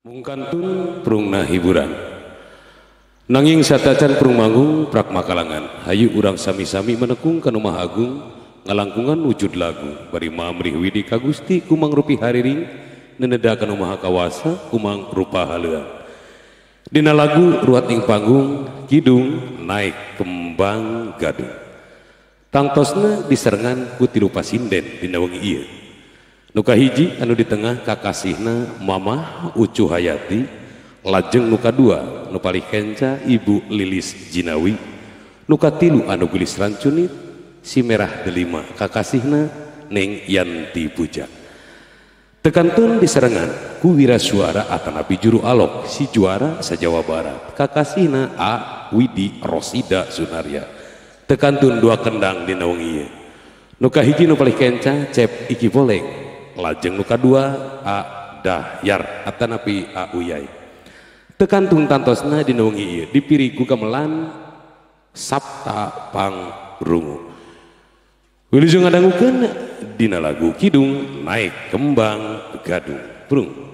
Mungkantun prungna hiburan. Nanging satacan prung manggung prak makalangan. Hayu urang sami-sami menekung ka nu Maha Agung ngalangkungan wujud lagu bari mamrih widi ka Gusti kumang rupi hariring neneda ka nu Maha Kawasa kumang rupa haleuang. Dina lagu ruat ing panggung kidung naik kembang gadung. Tangtosna diserengan ku tilu pasinden dina wengi ieu. Nu kahiji anu di tengah kakasihna Mamah Ucu Hayati, lajeng nu kadua nu palih kenca Ibu Lilis Jinawi, nu katilu anu gelis rancunit si merah delima kakasihna Neng Yanti Puja. Tekantun diserengan ku wirasuara atanapi juru alok si juara sa-Jawa Barat kakasihna A Widi Rosida Sunarya. Tekantun dua kendang dina wengi ieu. Nu kahiji nu palih kenca Cep Iki Poleng, lajeng nu kadua A Dahyar atanapi A Uyai. Tekantung tantosna dina wengi ieu dipiri ku gamelan Sapta Pangrungu. Wilujeng ngadangukeun dina lagu kidung naik kembang gadung. Prung.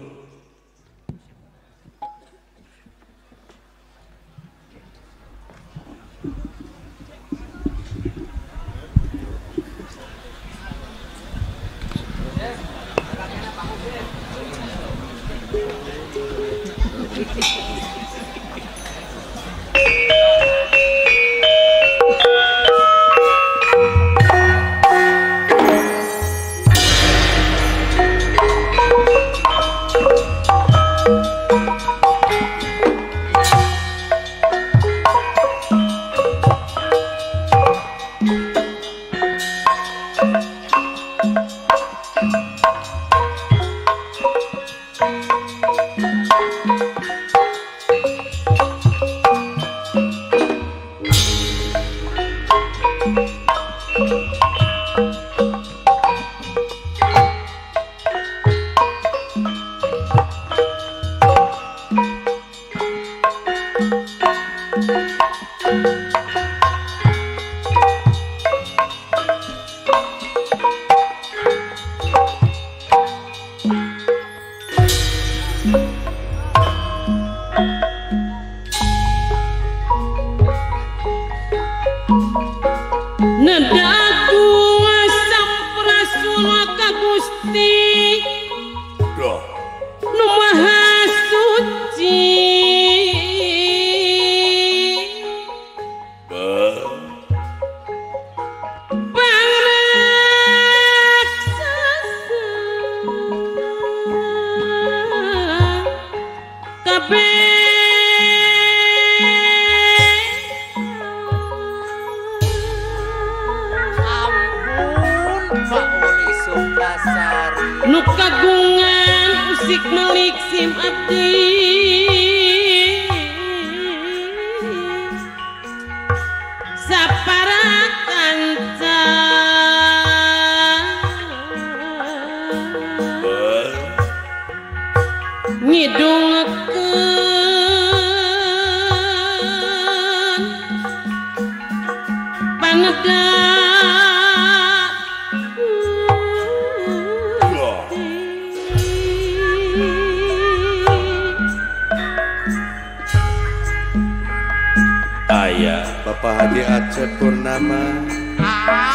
Bapak Haji Acep Purnama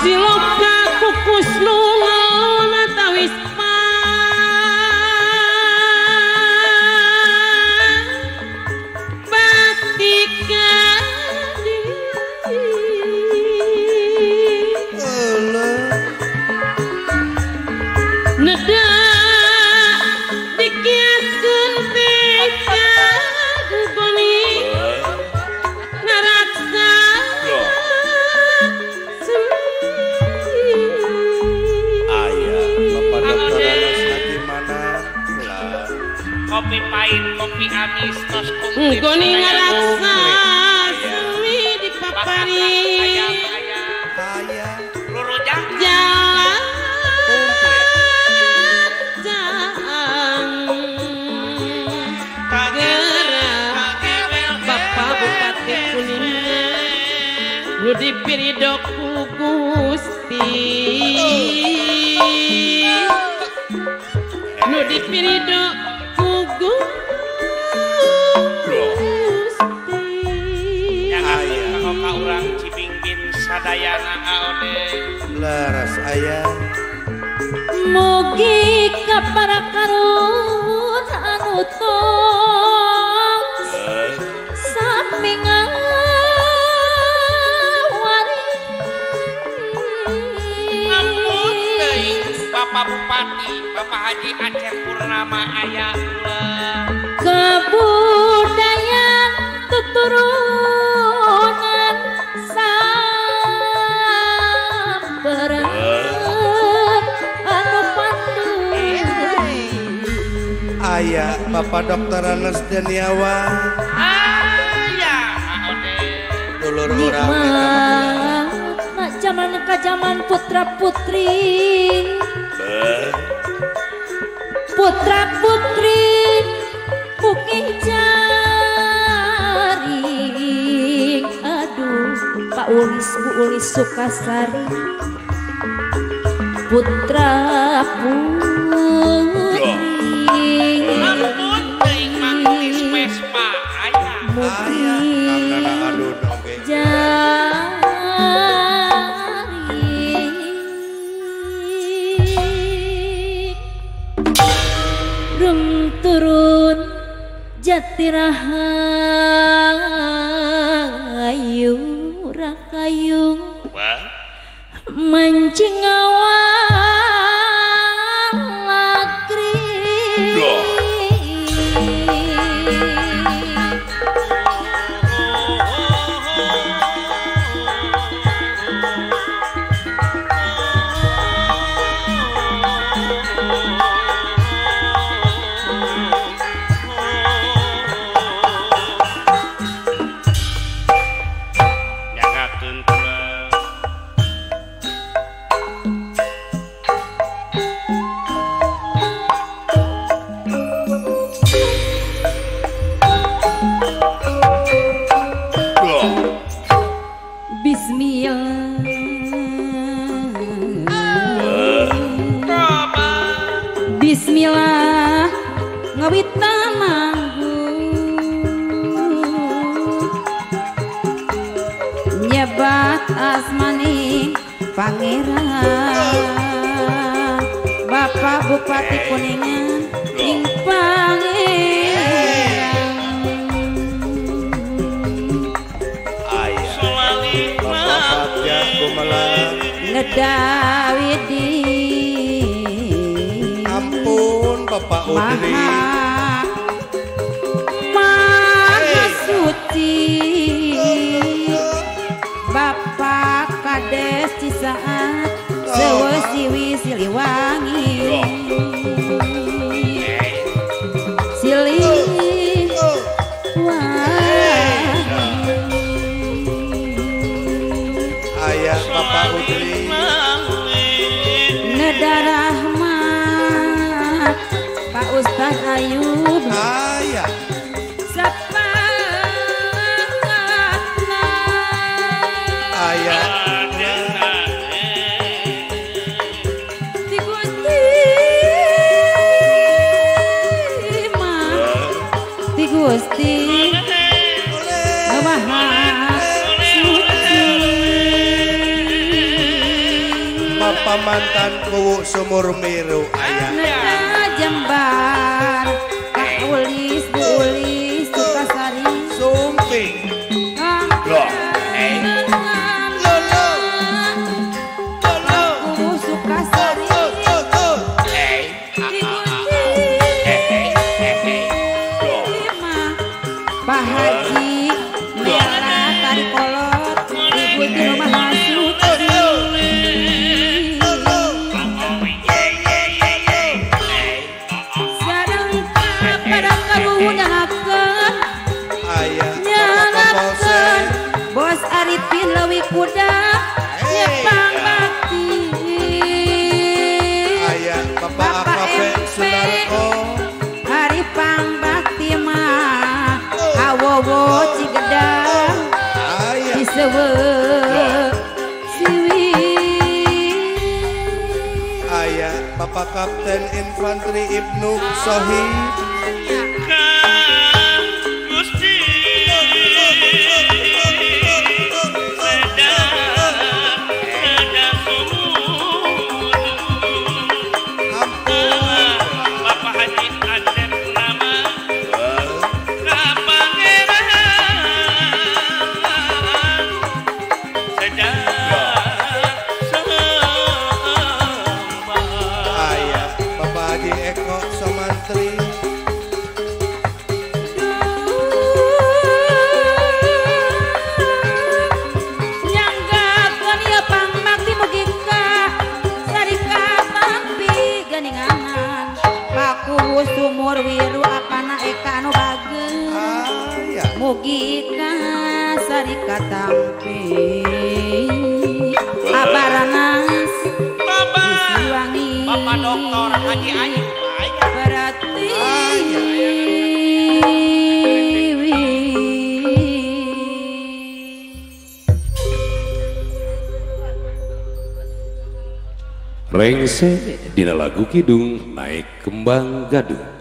siloka kukus nungon tawis batika neda dikiaskeun peka goni ngaraksa kopi pahit, kopi amis, tos kumplit goni ngaraksa semi di papari lurujang jalan gerak Bapak Bupati Kuningan nu dipirido ku Gusti nu dipirido ku Gusti. Sadayana aode Laras aya mugi kapara karun anu tos sami ngawari. Ampun teuing Bapak Bupati Bapak Haji Acep Purnama aya kebudayaan tuturunan samperan anu pandu aya Bapak Dokter Anas Deniawan aya dulur urang nikmat jaman ka jaman putra putri putra putri bukih jaring. Aduh Pak Ulis Bu Ulis Sukasari putra putri ampun teuing Mang Vespa aya mukih jaring rung turun jati rahayu rakayung mancing awal lakri. Bismillah Bismillah ngawitan manggung nyebat asmani pangeran Bapak Bupati Kuningan ing pangeran Nedawidi ampun Bapak Udri Maha Suci Bapak Kades Cisaat Sewesiwi Siliwangi Siliwangi ayah Bapak Udri Neda Rahmat Pak Ustadz Ayub ayah Sapatna ayah Ti Gusti mah Ti Gusti Maha Suci Bapak mantan kuwu sumur miru ayah Neda Jembar Kak Ulis Bu Ulis Sukasari Sumping Loh Kuwu Sukasari Ti Gusti Pak Haji Merah Tarikolot Ti Gusti Maha Suci ayah Bos Arifin Lewi Kuda nyepang bakti ayah Bapak AKP Sunarko Arifang Bakti mah Awowo Cigedang ayah Disewe Siwi ayah Bapak Kapten Infanteri Ibnu Sohib Gusti Heru apana eka anu bager mugi kasari katampi abaranas Siliwangi Bapak Doktor Haji Ayu berarti Rengse dina lagu kidung naik kembang gadung.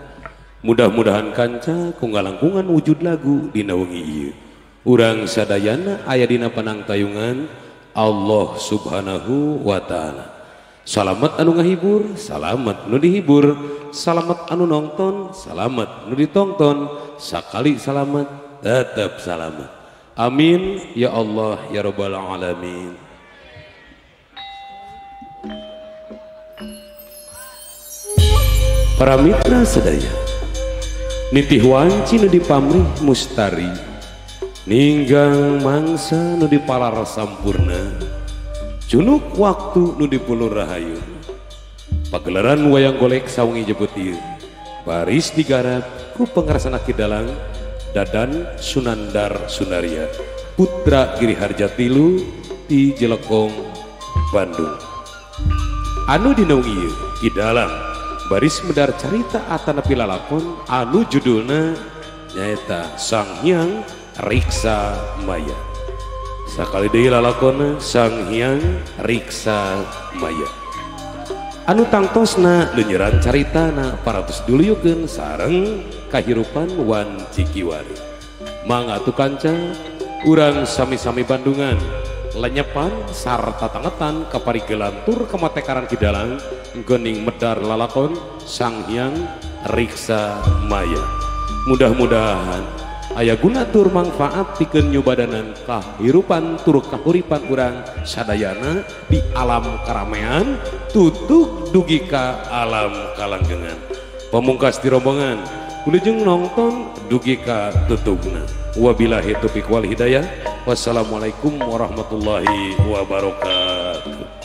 Mudah-mudahan kanca ku ngalangkungan wujud lagu dina wengi ieu. Urang sadayana aya dina panangtayungan Allah Subhanahu wa taala. Salamet anu ngahibur, salamet nu dihibur, salamet anu nonton, salamet nu ditongton, sakali salamet tetep salamet. Amin ya Allah ya rabbal alamin. Para mitra sadaya, nitih wanci nu dipamrih mustari, ninggang mangsa nu dipalar sampurna, cunuk waktu nu dipulur rahayu. Pagelaran wayang golek sawengi jebut ieu, baris digarap ku pangarsana Ki Dalang Dadan Sunandar Sunaria, putra Giri Harja tilu ti Jelekong, Bandung. Anu dina wengi ieu Ki Dalang baris medar carita atanapi lalakon anu judulna nyaeta Sang Hyang Riksa Maya. Sakali deui lalakonna Sang Hyang Riksa Maya. Anu tangtosna leunyeran caritana paratus duluyukeun sareng kahirupan wanci kiwari. Mangga atuh kanca urang sami-sami Bandungan lenyepan sarta tangetan kaparigelan tur kematekaran Ki Dalang gening medar lalakon Sang Hyang Riksa Maya. Mudah-mudahan aya guna tur manfaat pikeun nyubadanan kahirupan tur kahuripan urang sadayana di alam karamean tutug dugi ka alam kalanggengan. Pamungkas di rombongan wilujeng nonton dugi ka tutugna. Wabillahi taufiq wal hidayah. Wassalamualaikum warahmatullahi wabarakatuh.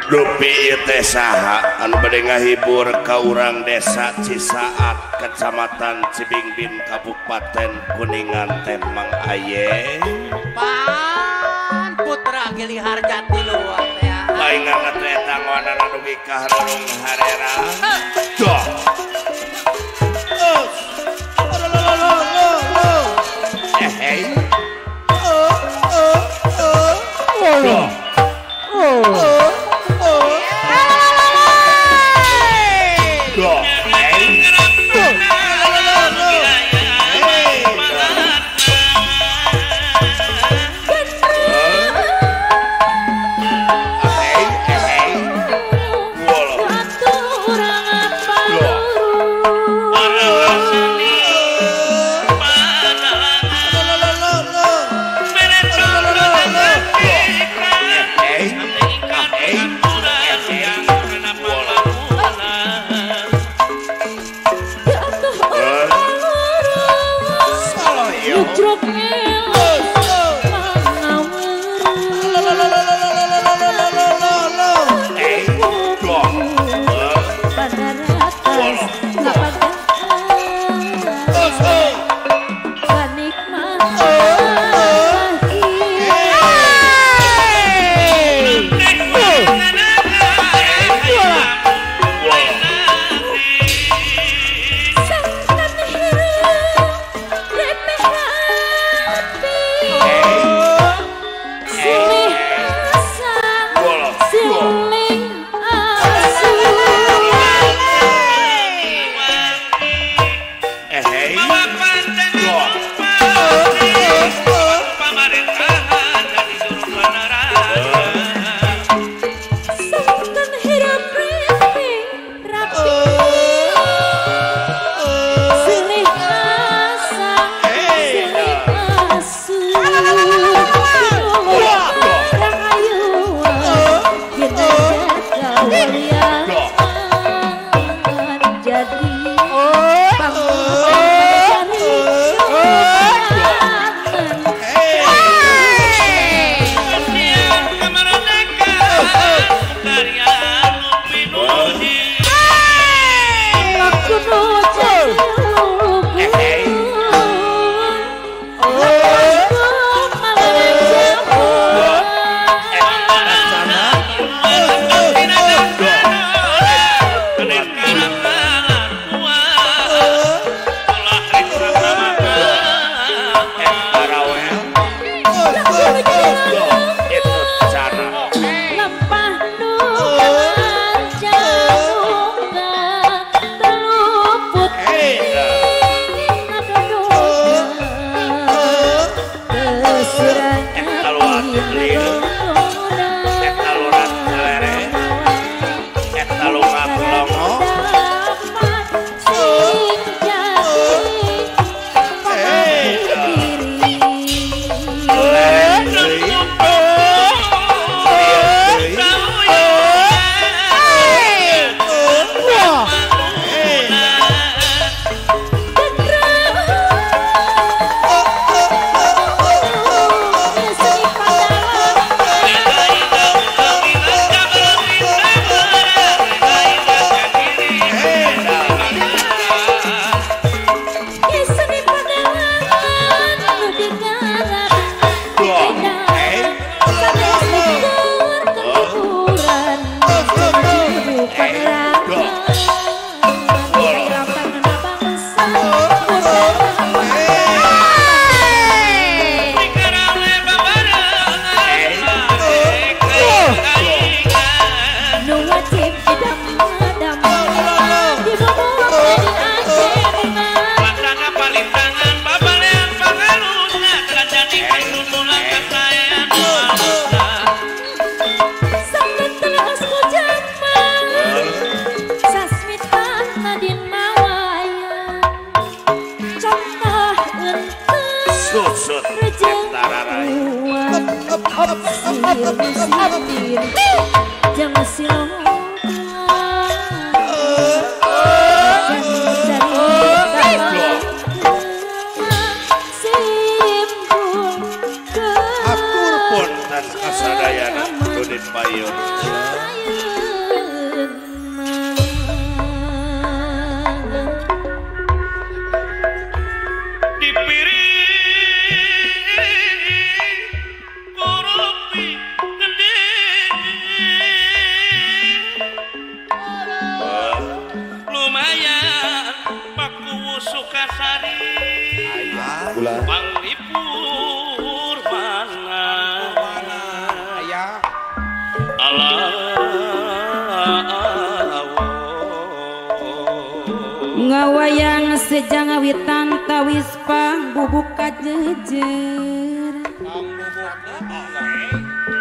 Dupi ieu teh saha anu bade ngahibur ka urang desa Cisaat Kecamatan Cibingbin Kabupaten Kuningan teh Mang Aye. Pan putra Gili Harjati luar teh. Laingan teh eta ngawanana dugi ka harurung harera. Doh. Eh hey. Doh. Sindir jang siloka atur punten kasadayana Dudin Payun. Panglipur mana aya ngawayang sejang awitan tawis pang bubuk kajejer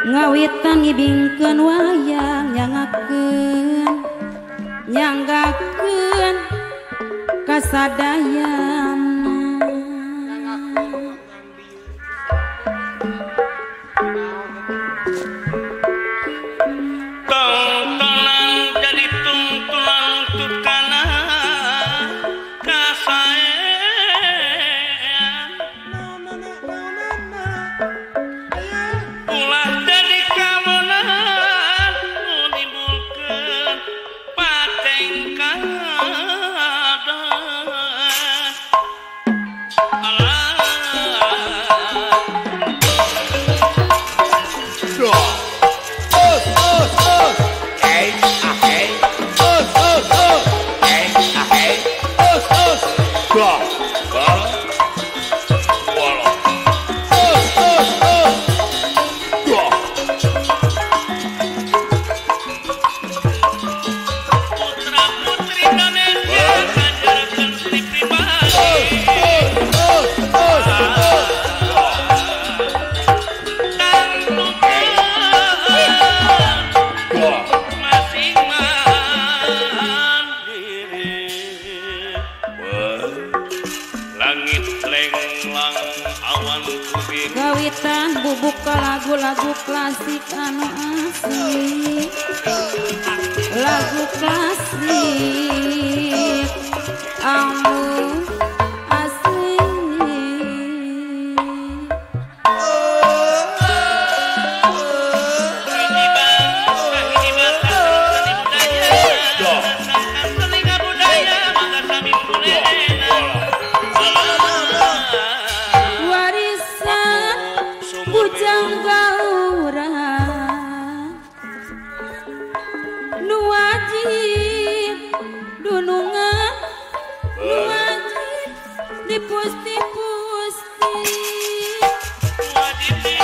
ngawitan ngibingkeun wayang nyangakeun nyanggakeun kasadayana. Tontonan jadi tuntunan tutkana kasaean ulah jadi kamonan nu nimbulkeun patengkadan. Alah putra putri Indonesia ngajarkeun seni pribadi masing mandiri. Langit lenglang awan kubir Gawitan bubuk lagu-lagu klasik anu asli, lagu klasik anu asli. Hiji bangsa hiji bangsa seni budaya seni budaya mangga sami kulena. Warisan bujang gaura nu wajib dunungan nu wajib dipusti-pusti. Wajib di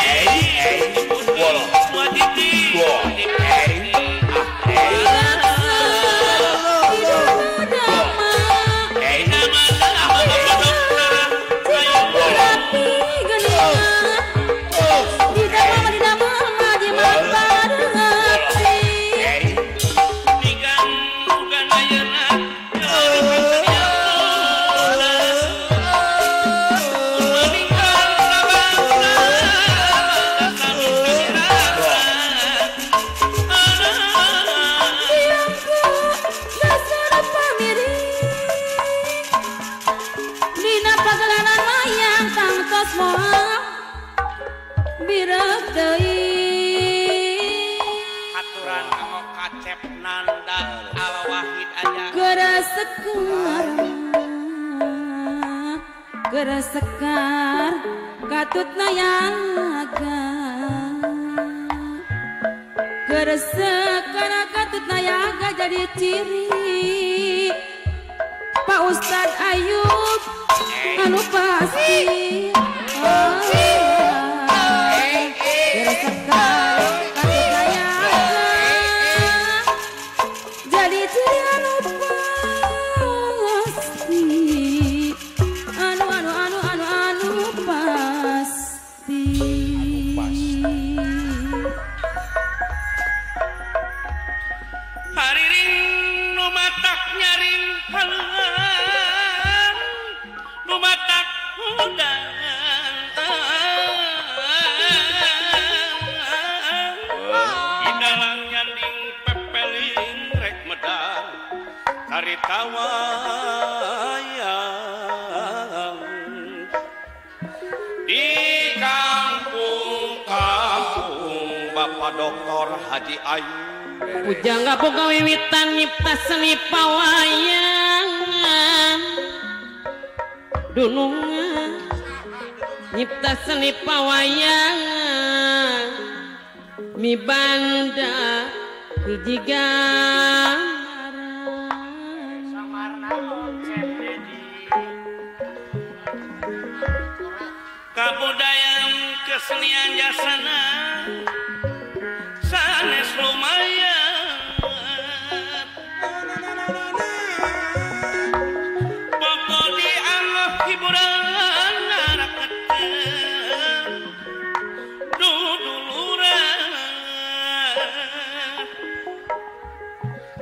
wajib di Aturan kanggo Kacep Nanda Al Wahid aya Geresekar katut nayaga, geresekar katut nayaga jadi ciri Pak Ustad Ayub anu pasti. Geresekar katut nayaga jadi ciri anu pasti, anu anu anu anu anu pasti. Hariring nu matak nyaring haluan nu matak hudang. Nyipta wayang di kampung-kampung Bapak Doktor Haji Ayu Pujangga boga wiwitan nyipta seni pawayangan dunungan nyipta seni pawayangan mibanda hiji gambaran kabudayaan kesenian jasana sanes lumayan pokok dianggap hiburan ngaraketeun duduluran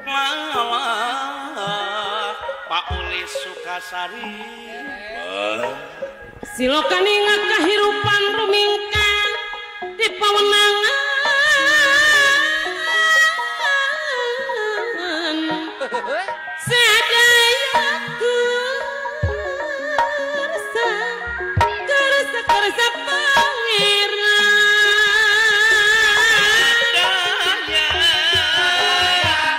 malah Pak Ulis Sukasari silokan ingat kehidupan rumingkang di pawenangan sadaya kersa kersa kersa pangeran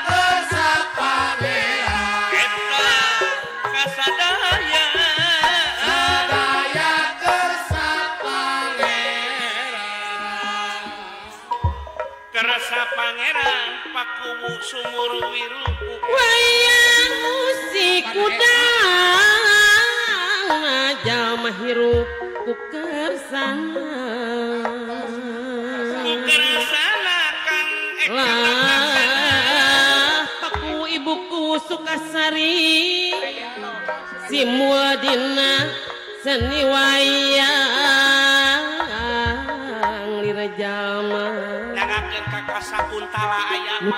kersa pangeran eta kasadaya kersa pangeran pakuwu sumur wiru wayang musik kudang jalma hirup ku kersana ku kersana kang lah paku ibuku Sukasari si muladina seni wayang lira jalma nangakeun ka Kasakuntala aya nu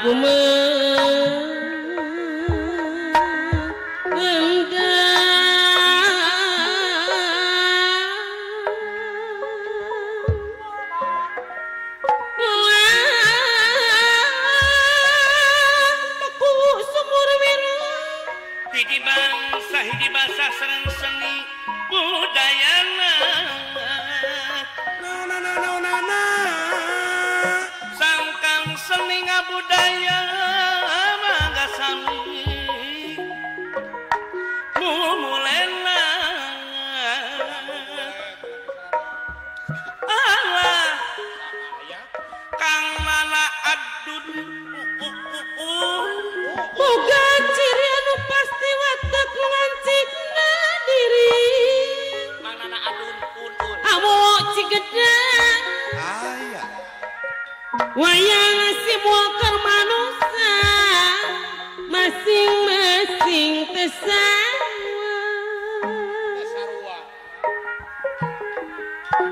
hiji bangsa hiji basa sareng seni budayana na na na na na sangkang seni ngabudaya mangga sami mumulena Allah kang lala adun boga ciri anu pasti watak ngancikna diri manana adun un un awo cigedang aya wayang si mual manusia masing-masing tesarua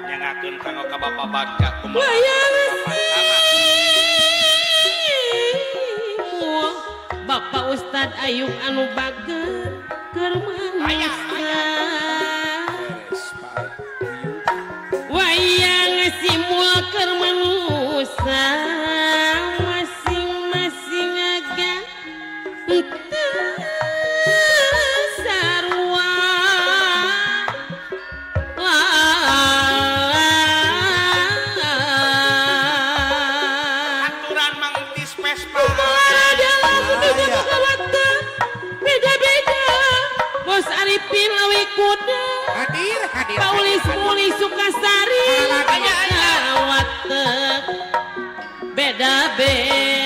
nyangakeun kanggo ka Bapak Bagja kumaha wayang Bapak Ustad Ayub anu bager keur manusia wayang si mual keur manusia masing-masing aga teu sarua aturan mangtis Vespa beda-beda Bos Arifin lawi kuda hadir hadir Paulis Muli Sukasari watek beda beda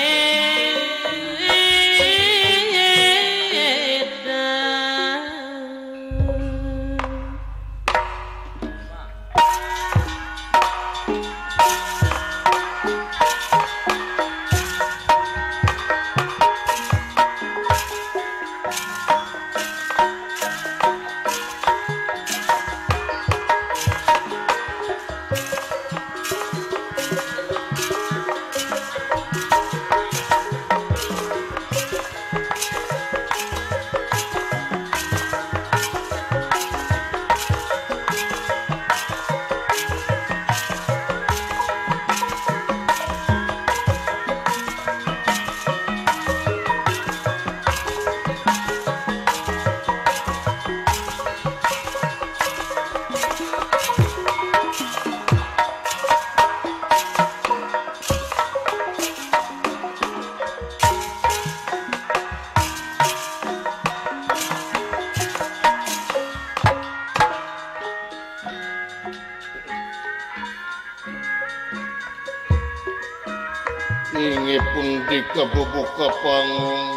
Inggih pun dikabubuka panggung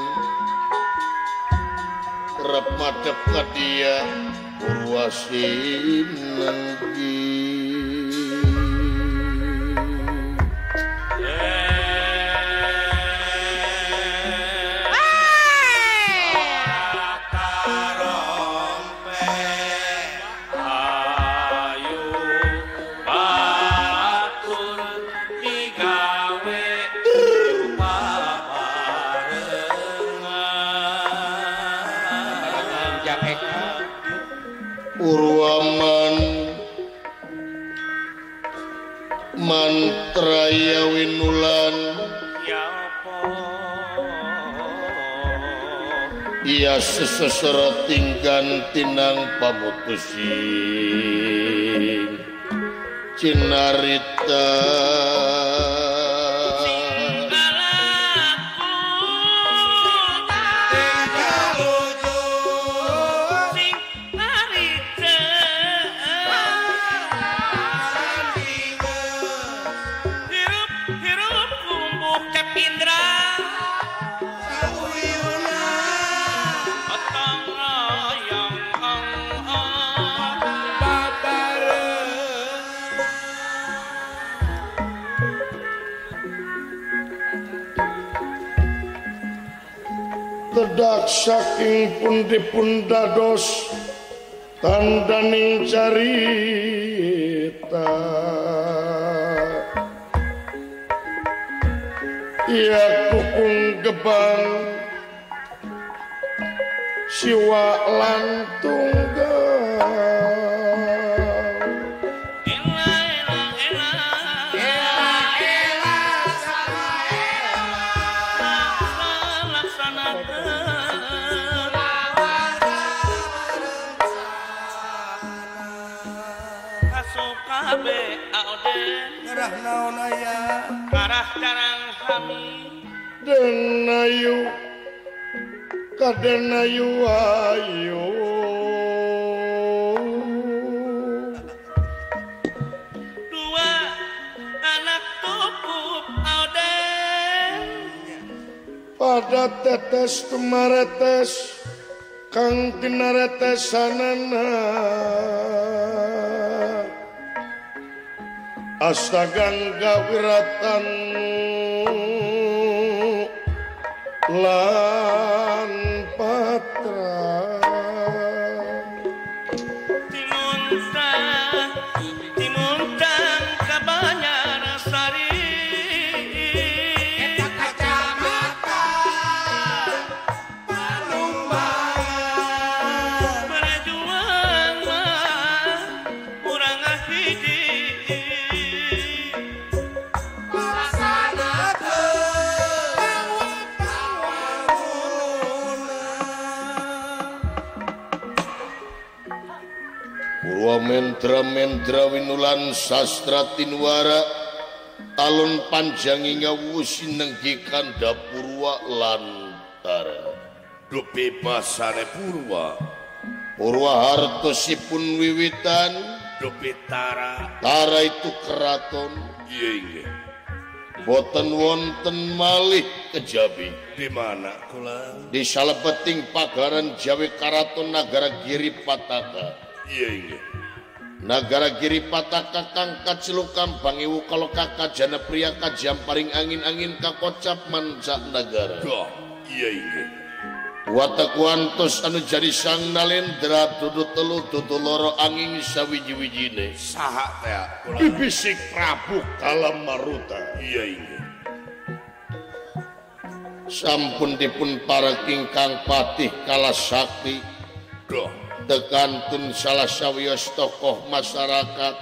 kerep madep ka dia Purwasi nengki. Purwaman mantra ya winulan ia sesesero tinggan tinang pamutusing cinarita. Tedak saking pundi-pun dados tandaning carita ia kukung gebang siwa lan tunggal. Denayu kadenayu ayu dua anak tukup aden pada tetes tumaretes kang tinaretesanana astagangga wiratan lan patra timuntang timuntang ka Banyarsari eta kacamata Palumbangan berjuang mah urang hiji. Purwa mendra winulan sastra tinwara talon panjang ngawusi nenggi kanda purwa lantara dupi basane purwa purwa hartosipun wiwitan dupi tara tara itu keraton iya inggih boten wonten malih kejabi di mana kula di salebeting pagaran Jawi Karaton Nagara Giri Pataka. Iya inggih. Nagara Giri Pataka kang kacelukam bangiwu kaloka kajana pria kajamparing angin-angin kakocap manca nagara. Doh, iya inggih. Watak wantos anu jadi sang nalendra dudu telu dudu loro angin sawiji-wijine. Saha teh kula. Bibisik Prabu Kalamaruta. Iya inggih. Sampun dipun paraking kang patih kalasakti. Doh. Tekantun salah sawios tokoh masyarakat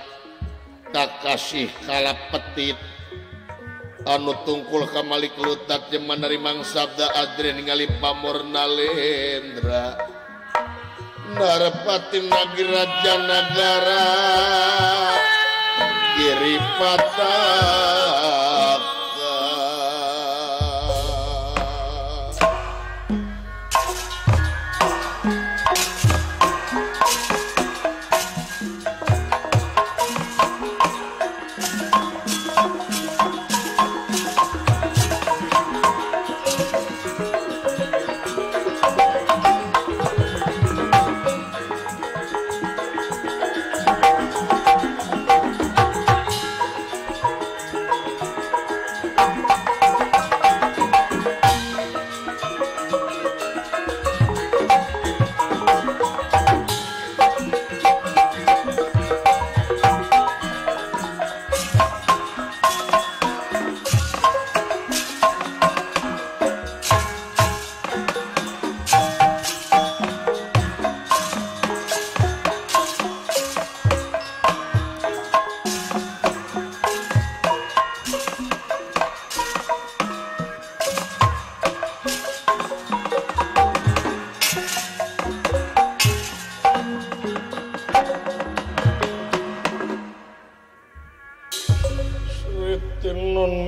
kakasih kalapetit anu tungkul kamalik lutat jeman narimang sabda adre ningali pamor nalendra narepati nagiraja nagara Giri Pataka.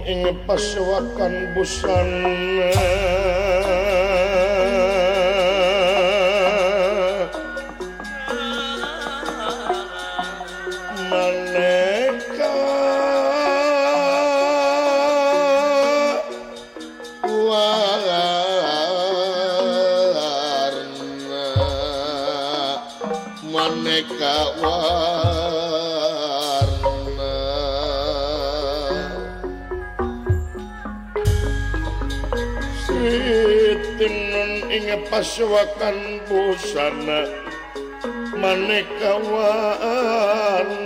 ing pasewakan busana maneka warna maneka warna Sri Tinun ing pasewakan busana maneka warna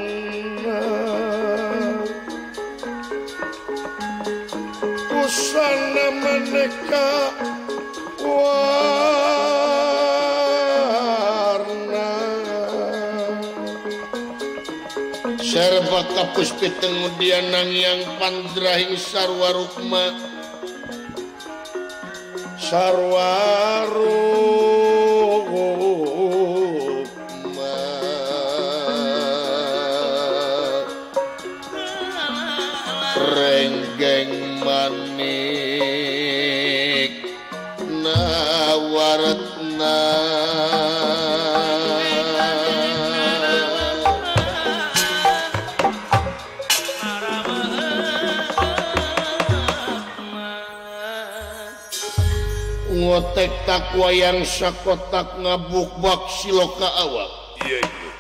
busana maneka warna Serba kapus pitengudianang yang pandrahing sarwa rukma sarwa rukma renggeng manik nawaretna ngotek tak wayang sakotak ngabukbak siloka awak iya iya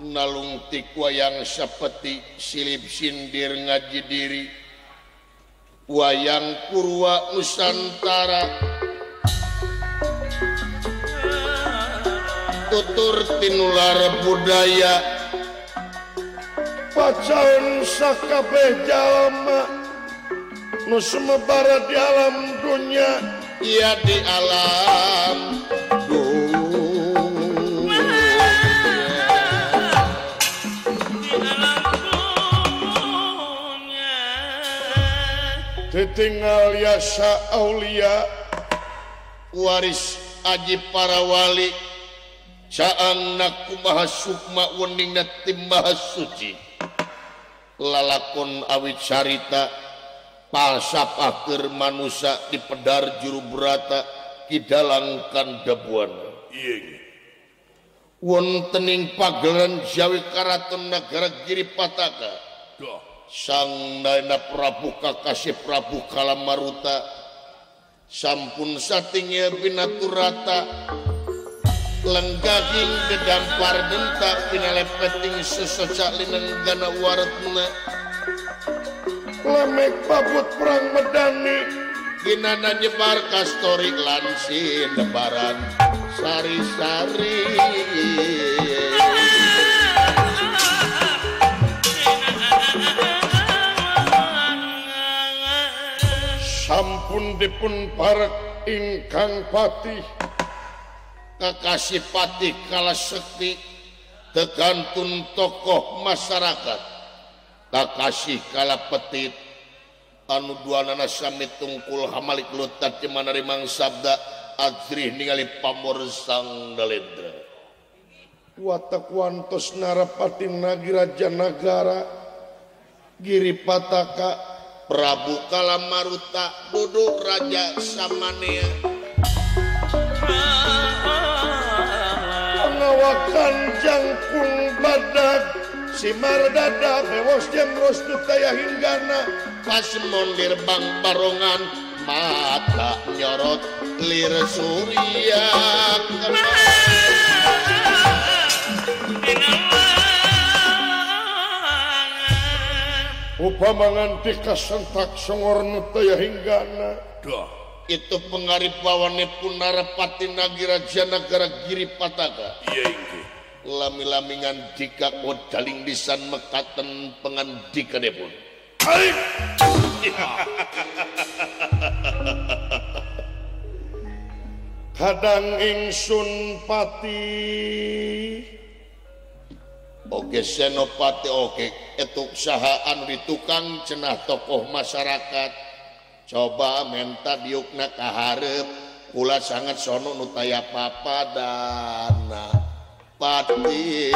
nalungtik wayang sapeti silip sindir ngaji diri wayang Purwa Nusantara tutur tinular budaya pacaun sakabeh jalma nu sumebara di alam dunya ya di alam dunia. Di alam dunia. Ditinggal yasa aulia waris aji para wali caang nakumaha sukma weningna timmaha suci lalakon awit carita palsapah keur manusa di pedar juru brata kidalang kandabuana iya wontening pagelaran Jawi Karaton Nagara Giri Pataka Sang Nayana Prabu Kakasih Prabu Kalamaruta sampun satingnya binaturata lenggaging dedampar denta pinalepeting sesoca linenggana waretna lemek babut perang medani ginana nyebar kastori lan sinebaran sari-sari sampun dipun parek ingkang patih kakasih patih kala sekti tegantun tokoh masyarakat kakasih kala petit anu duanana sami tungkul hamalik lutat manari mang sabda ajrih ningali pamor sang dalendra watak wantos narapati nagiraja nagara Giri Pataka Prabu Kalamaruta duduk raja samanea pengawakan jangkung badag simar dada mewos jemros dutaya hinggana pas mondir bang barongan mata nyorot lir surya upama nganti kasentak songor nutaya hinggana dah itu pengarip bawane punarapati nagiraja nagara Giri Pataka iya inggih lami-lami ngandika kodaling lisan mekaten pengandikanipun. Kadang ingsun pati oke senopati oke etuk saha anu di tukang cenah tokoh masyarakat coba menta diukna kaharep kula sangat sono nu taya papadana pati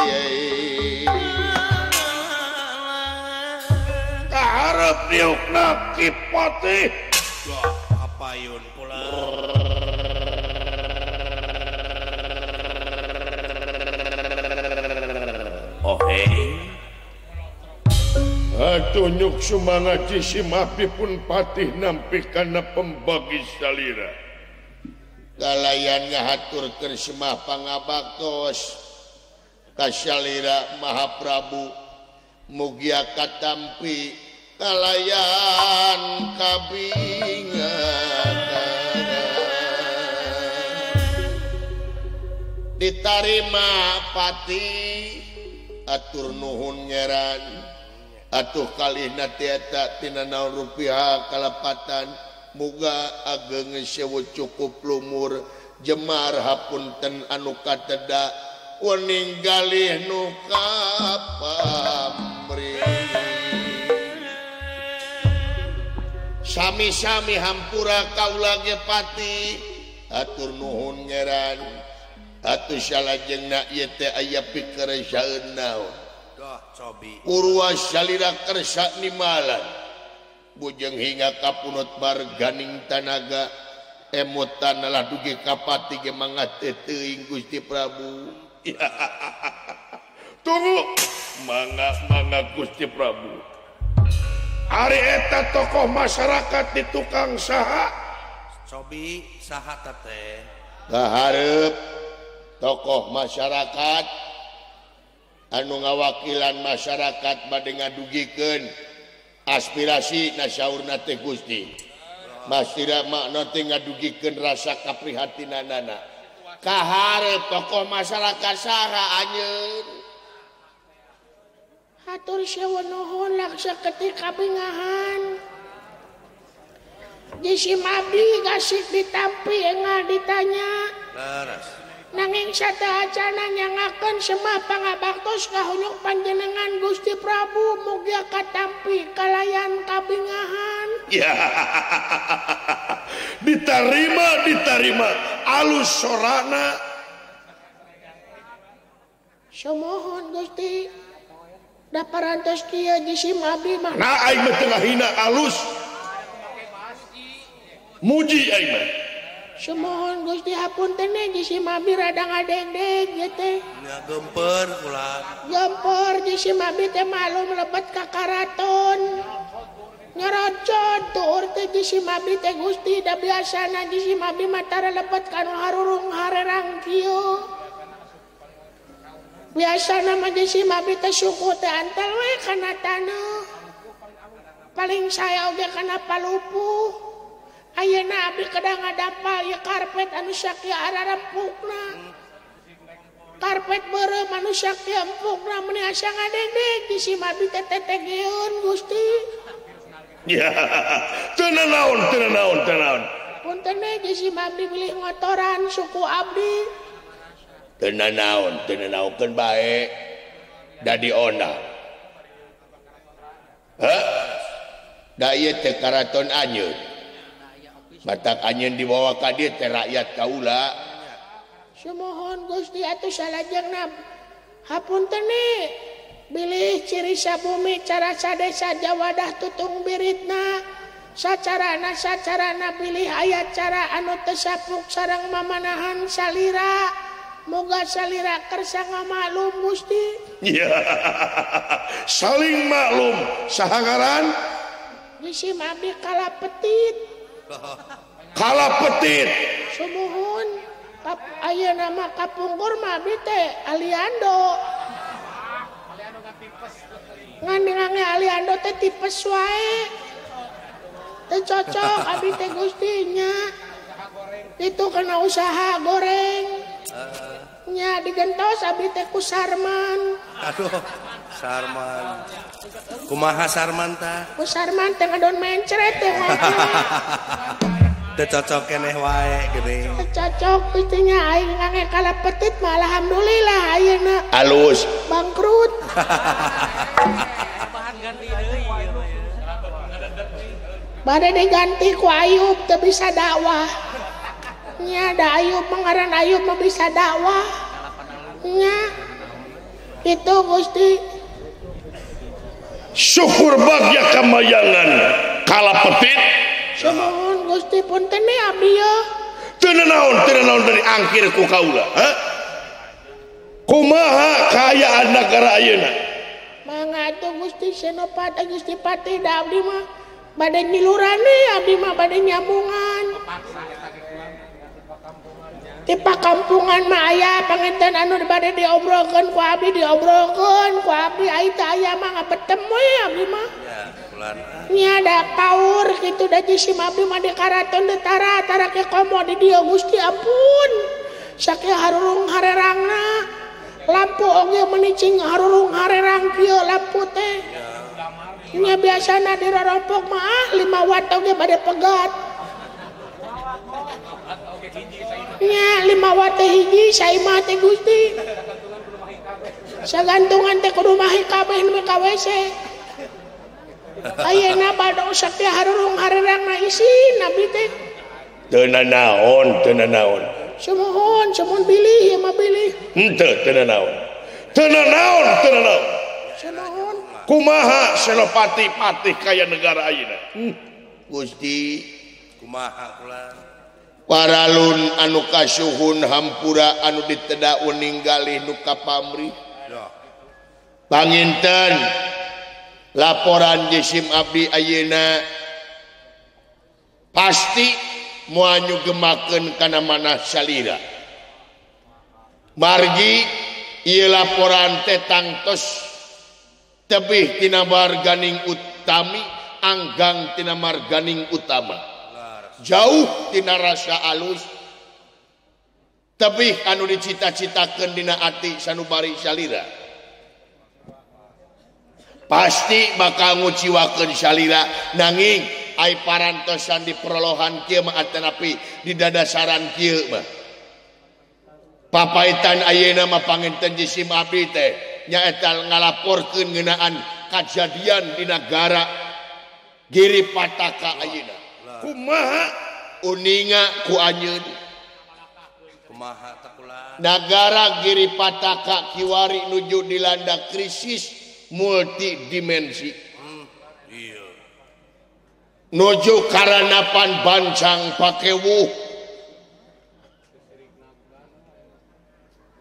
Kaharep diukna Ki Patih. Wah, kapayun pula. Oh hei. Atuh nyuk sumangat jisim abdi pun patih nampi kana pembagi salira. Kalayan ngahaturkeun semah pangabaktos ka salira Mahaprabu mugia katampi kalayan kabingan ditarima pati atur nuhun ngeran atuh kalihna tieta tina naon rupiah kalepatan muga ageng sewu cukup lumur jemar hapunten anu kateda wening galih nu kapamrih sami-sami hampura kaula ge pati atur nuhun ngeran atuh salajengna ieu teh aya pikeresaeun naon Urwa salira kersa nimalan bujeng hingga kapunut bar ganing tanaga emutan lah dugi kapati ge mangate teuing Gusti Prabu. Tunggu mangga mangga Gusti Prabu. Ari eta tokoh masyarakat di tukang saha? Cobi saha teh? Kaharep tokoh masyarakat anu ngawakilan masyarakat bade ngadugikeun aspirasi nasaurna teh Gusti. Masira makna teh ngadugikeun rasa kaprihatinanana. Kaharep tokoh masyarakat saha anjeun? Hatur sewu nuhun laksa ketik kabingahan. Jisim abdi gasik ditampi engal ditanya. Leres. Nanging sateuacanna nyangakeun semah pangabaktos kahunyuk panjenengan Gusti Prabu mugia katampi kalayan kabingahan. Ya. Ditarima ditarima alus sorana. Sumuhun Gusti. Da parantos kieu jisim abdi mah. Nah aing mah teu ngahina alus. Muji aing mah. Sumuhun Gusti hapunten jisim abdi rada ngadengdeng ieu teh. Nya gemper kula. Gemper jisim abdi teh malum lebet ka karaton. Nyorocot tuur teh jisim abdi teh Gusti da biasana jisim abdi mah tara lebet ka nu harurung harerang kieu. Biasana mah jisim abdi teh suku teh antel we kana taneuh. Paling saya oge kana palupuh. Ayeuna abdi kedah ngadapal ieu karpet anu sakieu ararempukna. Karpet beureum anu sakieu empukna meuni asa ngadengdeng jisim abdi teh tetegeun Gusti. Ya, teu naon teu naon teu naon. Punten we jisim abdi bilih ngotoran suku abdi. Teu naon teu naonkeun bae da diondang. Heuh. Da ieu teh karaton anjeun. Batak anjeun dibawa ka dieu teh rakyat kaula. Sumuhun Gusti atuh salajengna hapunten bilih ciri sabumi cara sadesa jawadah tutung biritna sacarana sacarana bilih aya cara anu teu sapuk sareng mamanahan salira moga salira kersa ngamaklum Gusti. Ya, saling maklum saha ngaran? Jisim abdi kala petit. Kala petit. Sumuhun ayeuna mah kapungkur mah abdi teh Aliando. Ngan ngange Aliando teh tipes wae. Teu cocok abdi teh Gusti nya. Itu kana usaha goreng. Nya digentos abdi teh ku Sarman. Aduh, Sarman. Kumaha Sarman tah? Ku Sarman teh ngadon mencret teh. Teu cocok keneh wae geuning. Teu cocok Gusti nya aing ngange kala petit mah alhamdulillah ayeuna. Alus. Bangkrut. Bade diganti ku Ayub teu bisa dakwah. Nya da Ayub mengaran Ayub mah bisa dakwah. Nya. Itu Gusti. Syukur bagya kamayangan kala petit. Sumuhun Gusti punten we abdi ye. Teu naon dari angkir ku kaula, ha? Kumaha kaayaan nagara ayeuna? Mangga atuh Gusti Senopati Gusti Patih da abdi mah bade nyiluran we abdi mah bade nyambungan. Di pakampungan mah aya panginten anu bade diobrolkeun ku abdi diobrolkeun ku abdi ai teh aya mah ngabetem we abdi mah. Nya da paur kitu da jisim abdi mah di karaton teh tara tara ke komo di dieu Gusti ampun. Sakieu harurung harerangna. Lampu oge menicing harurung harerang kieu lampu teh. Nya biasana di rorompok mah 5 watt oge bade pegat. Nya 5 watt teh hiji saimah teh Gusti. Sagantungan teh kudu mahi kabeh nu ka WC. Ayeuna bade sakieu harurung harerangna isin abdi teh. Teu nanaon, teu nanaon. Sumuhun, sumuhun bilih ieu mah bilih. Henteu teu nanaon. Teu nanaon, teu nanaon. Sumuhun. Kumaha Senopati patih kaya negara ayeuna? Gusti kumaha kula? Paralun anu kasuhun hampura anu diteda uning galih nu kapamrih. Panginten laporan jisim abdi ayeuna pasti moal nyugemakeun kana manah salira. Margi ieu laporan teh tangtos tebih tina marganing utami anggang tina marganing utama. Jauh tina rasa alus tebih anu dicita-citakeun dina ati sanubari salira. Pasti bakal nguciwakeun salira nanging ai parantosan di perolohan kieu mah atanapi di dadasaran kieu mah. Papaitan ayeuna mah panginten jisim abdi teh nyaeta ngalaporkeun ngeunaan kajadian di nagara Giri Pataka ayeuna. Kumaha uninga ku anjeun? Kumaha takula? Nagara Giri Pataka kiwari nuju dilanda krisis multidimensi. Iya. Nuju karanapan bancang pakewuh.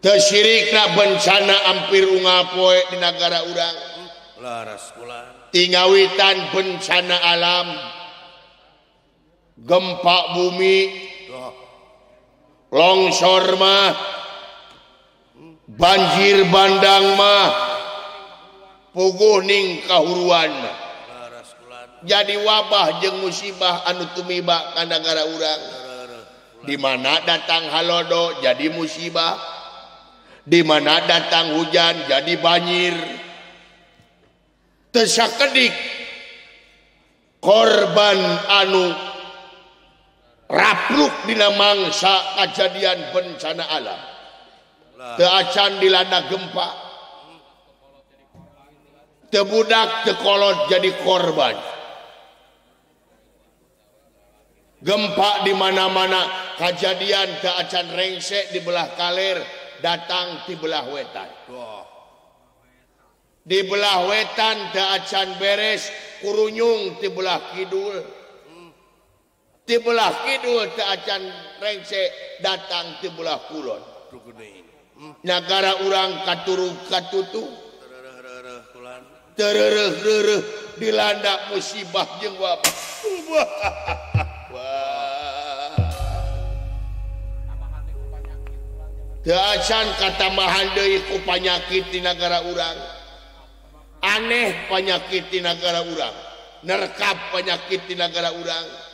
Teu sirikna bencana ampir unggal poe di nagara urang. Laras kula. Tingawitan bencana alam. Gempa bumi, longsor mah, banjir bandang mah, puguh ning kahuruan mah. Jadi wabah jeung musibah anu tumiba ka nagara urang. Di mana datang halodo jadi musibah, di mana datang hujan jadi banjir. Teu sakedik korban anu rapluk dina mangsa kajadian bencana alam. Teu acan dilanda gempa, teu budak teu kolot jadi korban. Gempa di mana-mana kajadian teu acan rengse di belah kaler datang di belah wetan. Di belah wetan teu acan beres kurunyung di belah kidul. Di belah kidul teu acan rengse datang di belah kulon. Nagara urang katurug katutu terereuh-reuh dilanda musibah jeung wabah. Teu acan katambahan deui ku panyakit di nagara urang. Aneh panyakit di nagara urang, nerkap panyakit di nagara urang.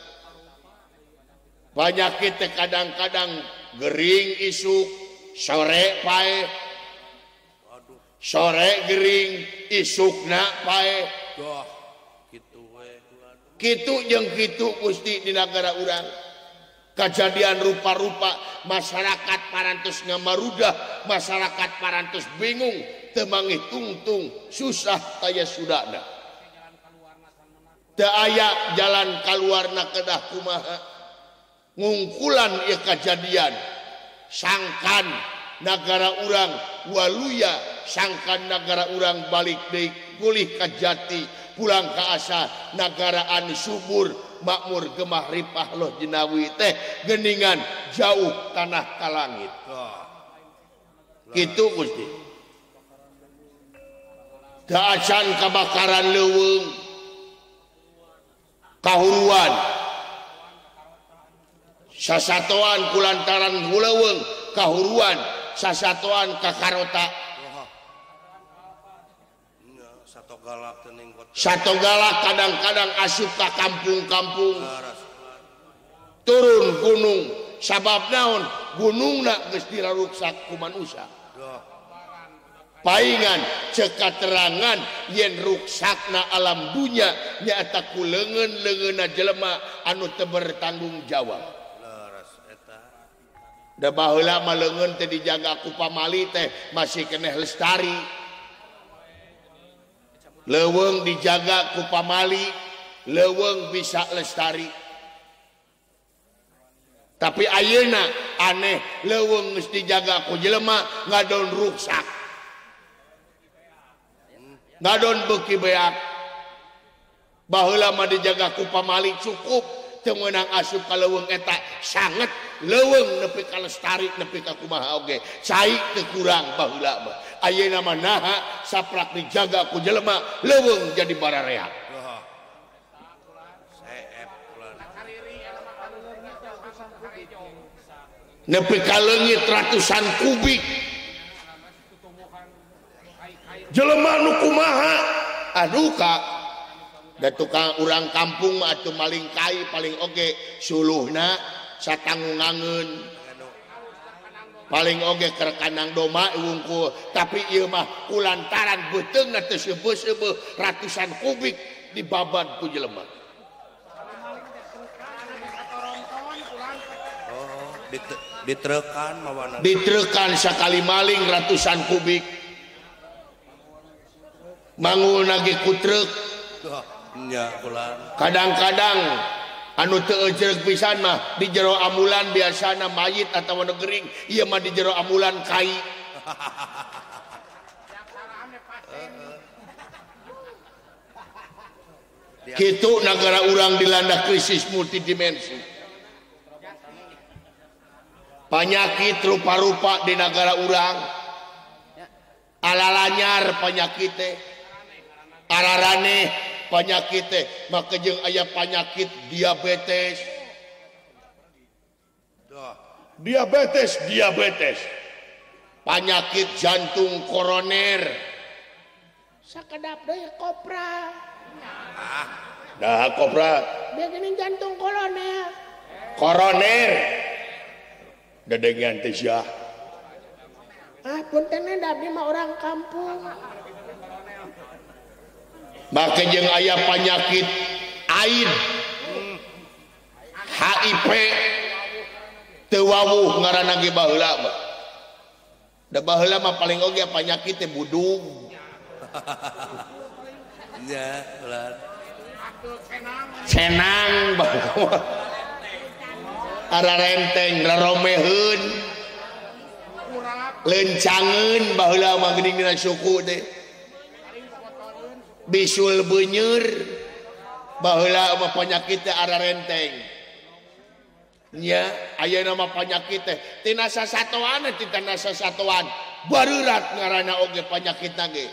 Panyakit teh kadang-kadang gering isuk, sore pae. Sore gering, isukna pae. Kitu jeung kitu Gusti di nagara urang. Kajadian rupa-rupa masyarakat parantos ngamarudah, masyarakat parantos bingung, teu mangih tungtung, susah taya sudana. Teu aya jalan kaluarna kedah kumaha. Ngungkulan ieu kajadian sangkan nagara urang waluya sangkan nagara urang balik deui pulih ka jati pulang ka asa nagara anu subur makmur gemah ripah loh jinawi teh geningan jauh tanah ka langit. Kitu Gusti. Daacan kabakaran leuweung kahuruan sasatoan kulantaran leuweung kahuruan sasatoan kakarota sato galak kadang-kadang asup ka kampung-kampung turun gunung sabab naon gunungna geus diraruksak ku manusia paingan cek katerangan yen ruksakna alam dunya nyaeta ku leungeun-leungeunna jelema anu teu bertanggung jawab. Da baheula mah leungeun teh dijaga ku pamali teh masih keneh lestari. Leuweung dijaga ku pamali, leuweung bisa lestari. Tapi ayeuna aneh leuweung geus dijaga ku jelema ngadon ruksak. Ngadon beuki beak. Baheula mah dijaga ku pamali cukup teu meunang asup ka leuweung eta sanget leuweung nepi ka lestari nepi ka kumaha oge cai teu kurang baheula mah. Ayeuna mah naha saprak dijaga ku jelema leuweung jadi barareak. Nepi ka leungit ratusan kubik jelema nu kumaha aduh ka da tukang urang kampung mah atuh maling kai paling oge suluhna satanggungangeun paling oge keur kandang domba wungkul tapi ieu mah kulantaran beuteungna teu seubeuh-seubeuh ratusan kubik dibabad ku jelema. Ditrekan mawana ditrekan sakali maling ratusan kubik manggul nage ku truk. Kadang-kadang anu teu ejreg pisan mah di jero ambulan biasana mayit atawa nu gering ieu mah di jero ambulan kai. Kitu nagara urang dilanda krisis multidimensi. Panyakit rupa-rupa di nagara urang. Alalanyar panyakit teh. Araraneh panyakit teh maka jeung aya panyakit diabetes. Diabetes. Panyakit jantung koroner. Sakedap deui kopra. Nah, kopra. Bieu geuning jantung koroner. Koroner. Dedengean teh sia. Ah, punten da abdi mah orang kampung. Maka jeung aya panyakit AIDS, HIV teu wawuh ngaranna ge baheula mah. Da baheula mah paling oge panyakit teh budug. Nya, ulah. Cenang baheula. Ararenteng raromeheun. Lencangeun baheula mah geuning dina suku teh. Bisul benyeur baheula mah panyakit teh ararenteng. Nya ayeuna mah panyakit teh tina sasatoan tina sasatoan bareurat ngaranna oge panyakitna ge.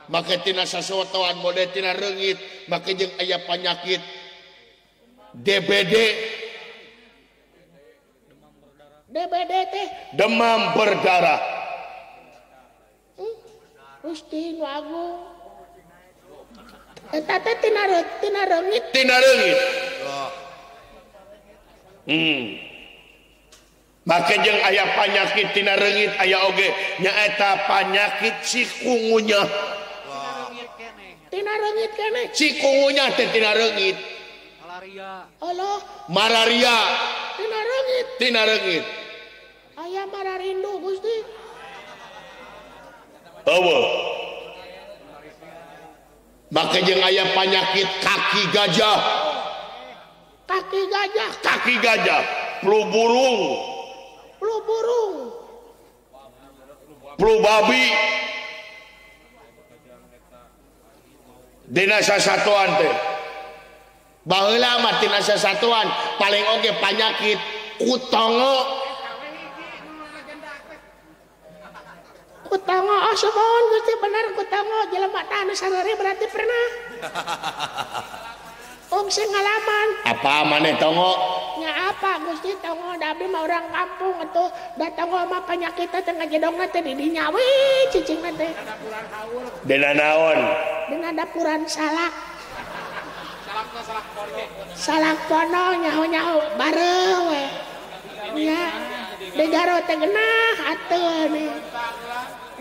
Make tina sasatoan mode tina reungit make jeung aya panyakit DBD. DBD teh demam berdarah. Gusti nu agung. Eta teh tina reungit. Tina reungit. Make jeung aya panyakit tina reungit aya oge nyaeta panyakit cikungunya. Tina reungit keneh. Cikungunya teh tina reungit. Malaria. Allah. Malaria. Tina reungit. Tina reungit. Aya mararindu Gusti. Eueuh. Make jeung aya panyakit kaki gajah. Kaki gajah. Kaki gajah, flu burung. Flu burung. Flu babi. Dina sasatuan teh. Baheula mah tina sasatuan paling oge panyakit kutongo. Kutongo oh sumuhun Gusti bener kutongo jelema tah anu sarere berarti pernah. Sing ngalaman. Apa maneh tongo? Nya apa Gusti tongo da abdi mah urang kampung atuh da tongo mah panyakitna teh ngajedongna teh di dinya we cicingna teh. Dina naon? Dina dapuran salak. Salak pono. Salak pono nyaho-nyaho bareuh we. Nya di jaro teh genah atuh nih.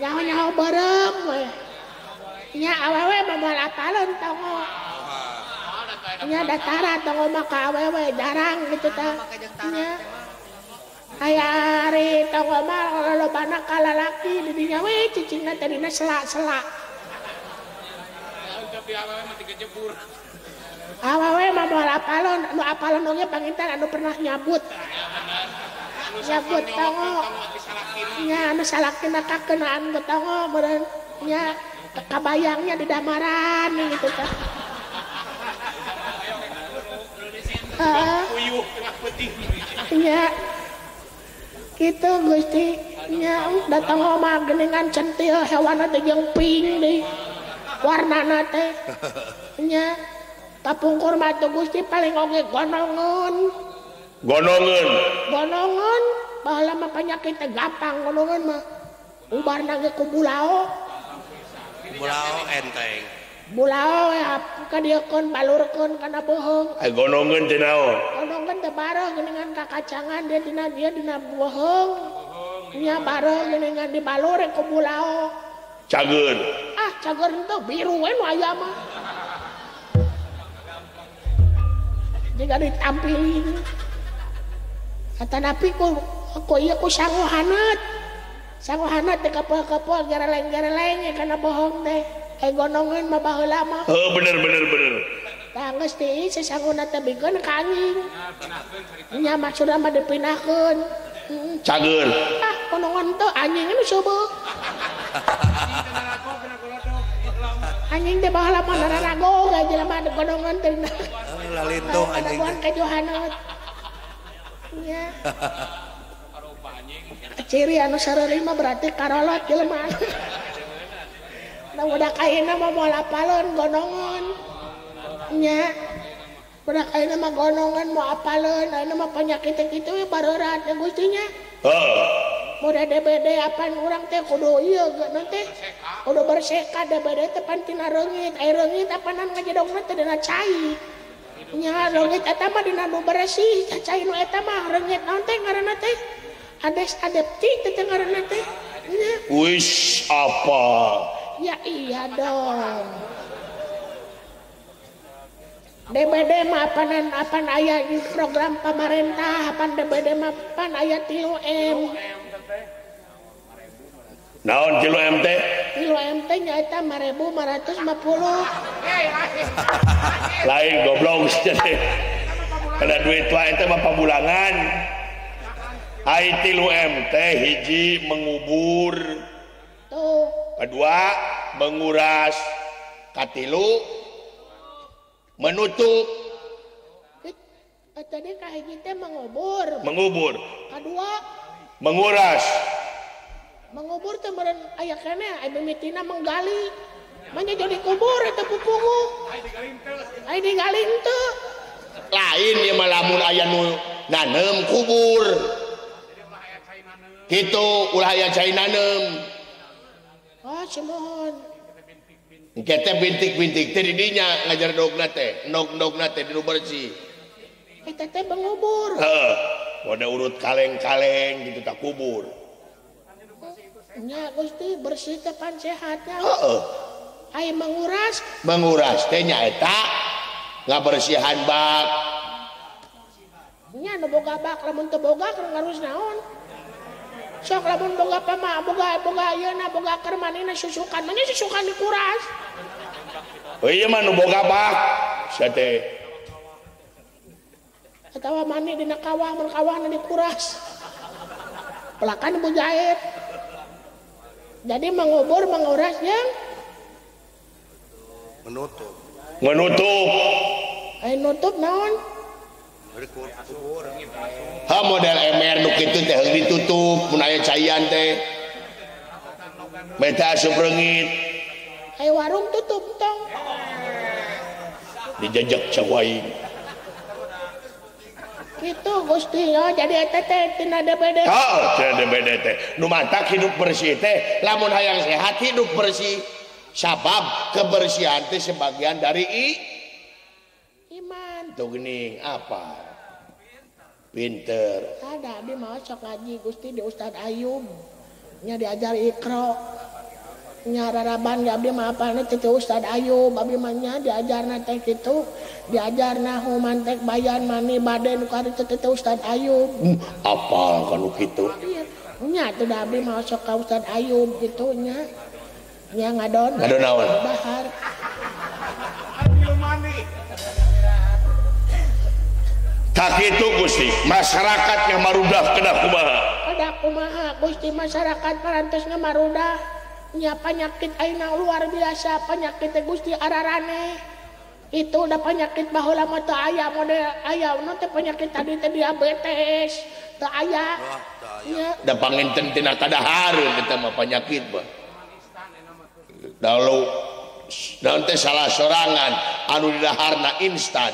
Nyaho-nyaho beureum we. Nya awewe mah moal apaleun tongo. Nya datara tongo mah ka awewe jarang gitu tah. Nya aya ari tongo mah lolobana ka lalaki di dinya we cicingna teh dina sela-sela. Awewe mah moal apaleun, anu apaleun oge panginten anu pernah nyabut. Nyabut tongo. Nya anu salakina kakenaan ku tongo meureun nya kabayangnya di damaran gitu tah. Nya kitu Gusti nya datang mah geuningan centil hewanna teh jeung pink deui warnana teh nya kapungkur mah teh Gusti paling oge gonongeun gonongeun gonongeun baheula mah panyakit teh gampang gonongeun mah ubarna ge ku bulao bulao enteng bulao kadieukeun balurkeun kana beuheung. Ai gonongeun teh naon? Gonongeun teh bareuh geuningan kakacangan dia dina dia dina beuheung. Nya bareuh geuningan dibalur ku bulao. Cager. Ah, cager henteu biru we nu aya mah. Jiga ditampilin. Atanapi ku ieu ku sangu haneut. Sangu haneut teh kapal-kapal gereleng-gereleng kana bohong teh. Gonongan mah baheula mah. Heuh bener bener bener. Tah geus teh sasanguna teh bikeun ka anjing. Nya maksudna mah dipindahkeun. Cager. Ah, gonongan teh anjing nu seubeuk. Anjing teh baheula mah nararago ga jelema gonongan teh. Lalintuh anjing. Adabuan ka Johanot. Nya. Ciri anu sareureuy mah berarti karolot jelema. Nah, budak ayeuna mah moal apaleun gonongan. Nya. Budak ayeuna mah gonongan moal apaleun, ayeuna mah panyakit teh kitu we bareurat ya Gusti nya. Heuh. Mudah DBD apan urang teh kudu ieu geuna teh. Kudu berseka DBD teh pan tina reungit, aya reungit apanan ngajedongna teh dina cai. Nya reungit eta mah dina nu beresih, cai nu eta mah reungit naon teh ngaranna teh? Ades adepti teh ngaranna teh. Nya. Wis apa? Ya iya dong. DBD mah apanan apan aya di program pamarentah, apan DBD mah pan aya 3M. Naon 3M teh? 3M teh nyaeta 5.550. Lain goblok sia teh. Kada duit wae teh mah pabulangan. Ai 3M teh hiji mengubur. Tuh. Kedua menguras, katilu menutup. Tadi kahiji teh mengubur. Mengubur. Kedua menguras. Mengubur teh meureun aya keneh aya mimitina menggali. Manya jadi kubur eta pupungu. Ai digali henteu. Lain ieu mah lamun aya nu nanem kubur. Kitu ulah aya cai nanem. Oh, sumuhun. Engke teh bintik-bintik teh di dinya ngajar dogna teh, endog-endogna teh di nu bersih. Eta teh mengubur. Heeh. Mode urut kaleng-kaleng gitu tak kubur. Nya Gusti bersih teh pan sehatnya. Heeh. Ai menguras, menguras teh nya eta ngabersihan bak. Nya nu boga bak lamun teu boga ngarus naon? Sok lamun boga pama boga boga ayeuna boga keur manehna susukan, manya susukan dikuras. Oh iya mah nu boga bak sia teh. Atawa mani dina kawah mun kawahna dikuras. Pelakan bu jahit. Jadi mengubur menguras yang menutup. Menutup. Ai nutup naon? Ha model MR nu kitu teh heung ditutup mun aya caian teh. Meta asup reungit. Ai warung tutup tong. Dijejek cawai. Gitu Gusti ya, jadi eta teh tina DBD. Heeh, tina DBD teh. Nu matak hidup bersih teh, lamun hayang sehat hidup bersih. Sabab kebersihan teh sebagian dari iman. Tuh geuning apa? Pinter. Ada abdi mah sok ngaji Gusti di Ustad Ayub. Nya diajar Iqra. Nya raraban ge abdi mah apalna teh Ustad Ayub, abdi mah nya diajarna teh kitu. Diajarna human tek bayan mani baden ku ari teh Ustad Ayub. Apal kanu kitu. Nya teh da abdi mah sok ka Ustad Ayub kitu nya. Nya ngadon. Ngadon naon? Bahar. Tak itu Gusti, masyarakat yang marudah kedah kumaha? Kedah kumaha Gusti, masyarakat parantosna marudah. Nya penyakit ayeuna luar biasa, penyakit teh Gusti ararane. Itu udah penyakit baheula mah teu aya model aya nu teh penyakit tadi teh diabetes, teu aya. Nya da panginten tina kadahareun eta mah penyakit mah. Lalu naon teh salah sorangan anu didaharna instan.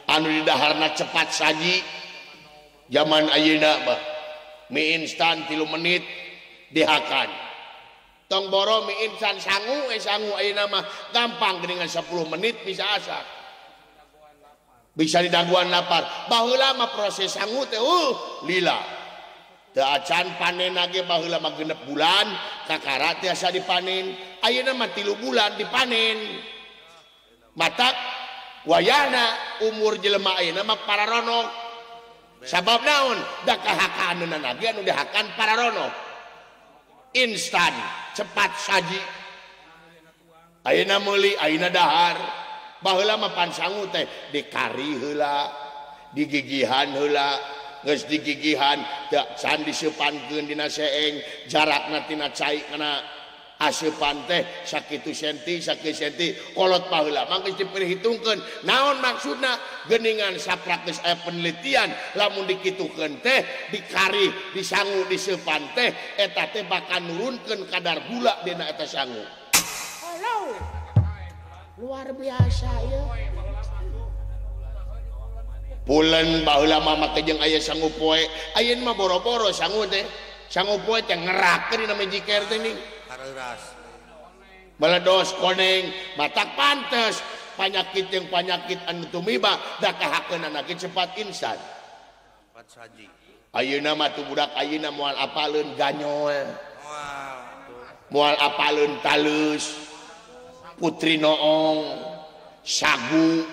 Anu didaharna cepat saji zaman ayeuna mah mie instan 3 menit dihakan. Tong boro mie instan sangu sangu ayeuna mah gampang dengan 10 menit bisa asak. Bisa didaguan lapar. Baheula mah proses sangu teh lila. Teu acan panen ge baheula mah 6 bulan kakara tiasa dipanen. Ayeuna mah 3 bulan dipanen. Matak wayana umur jelema ayeuna mah pararonok. Sabab naon? Da kahakaneunana ge anu dihakan pararonok. Instan, cepat saji. Ayeuna meuli, ayeuna dahar. Baheula mah pan sangu teh dikari heula, digigihan heula, geus digigihan teu can diseupankeun dina seeng, jarakna tina cai kana asupan teh sakitu senti sakitu senti kolot baheula mah geus diperhitungkeun. Naon maksudna? Geuningan saprak geus aya penelitian lamun dikitukeun teh dikari disangu diseupan teh eta teh bakal nurunkeun kadar gula dina eta sangu. Halo. Luar biasa ieu. Pulen baheula mah make jeung aya sangu poe, ayeuna mah boro-boro sangu teh. Sangu poe teh ngerakeun dina magic air teh ning. Meledos koneng matak pantes penyakit yang penyakit anu tumiba da kahakeunana ge cepat instan. Cepat saji. Ayeuna mah tu budak ayeuna moal apaleun ganyol. Moal apaleun talus. Putri noong, sagu,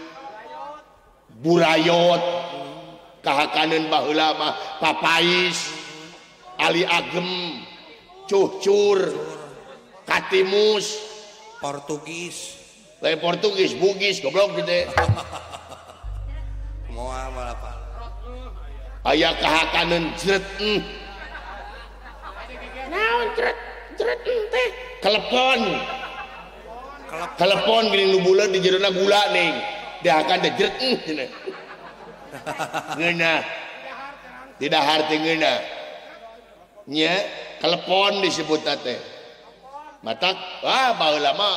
burayot, kahakaneun baheula mah papais, ali agem, cucur, katimus, Portugis, lain Portugis, Bugis, goblok gitu. Moal moal apa? Aya kahakaneun jret. Naon jret jret teh? Kelepon. Kelepon geuning nu buleud di jerona gula ning. Dihakan teh jret cenah. Ngeunah. Didahar teh ngeunah. Nya kelepon disebutna teh. Matak ah baheula mah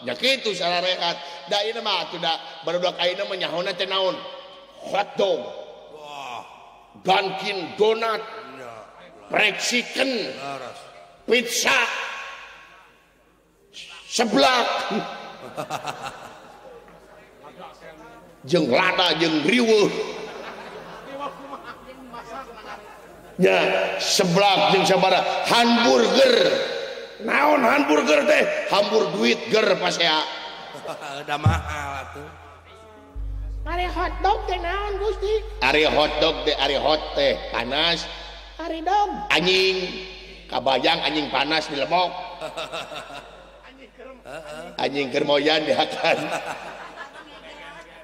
nya kitu sararehat. Da ieu mah atuh da barudak ayeuna mah nyahona teh naon? Hot dog. Dunkin Donat, fried chicken, pizza, seblak, jeung lada jeung riweuh. Nya seblak jeung sabaraha hamburger. Naon hamburger teh? Hambur duit ger pasea. Udah mahal atuh. Ari hotdog teh naon Gusti? Ari hotdog teh ari hot teh panas. Ari dog anjing kabayang anjing panas di lemok. Anjing kermoyan dihakan.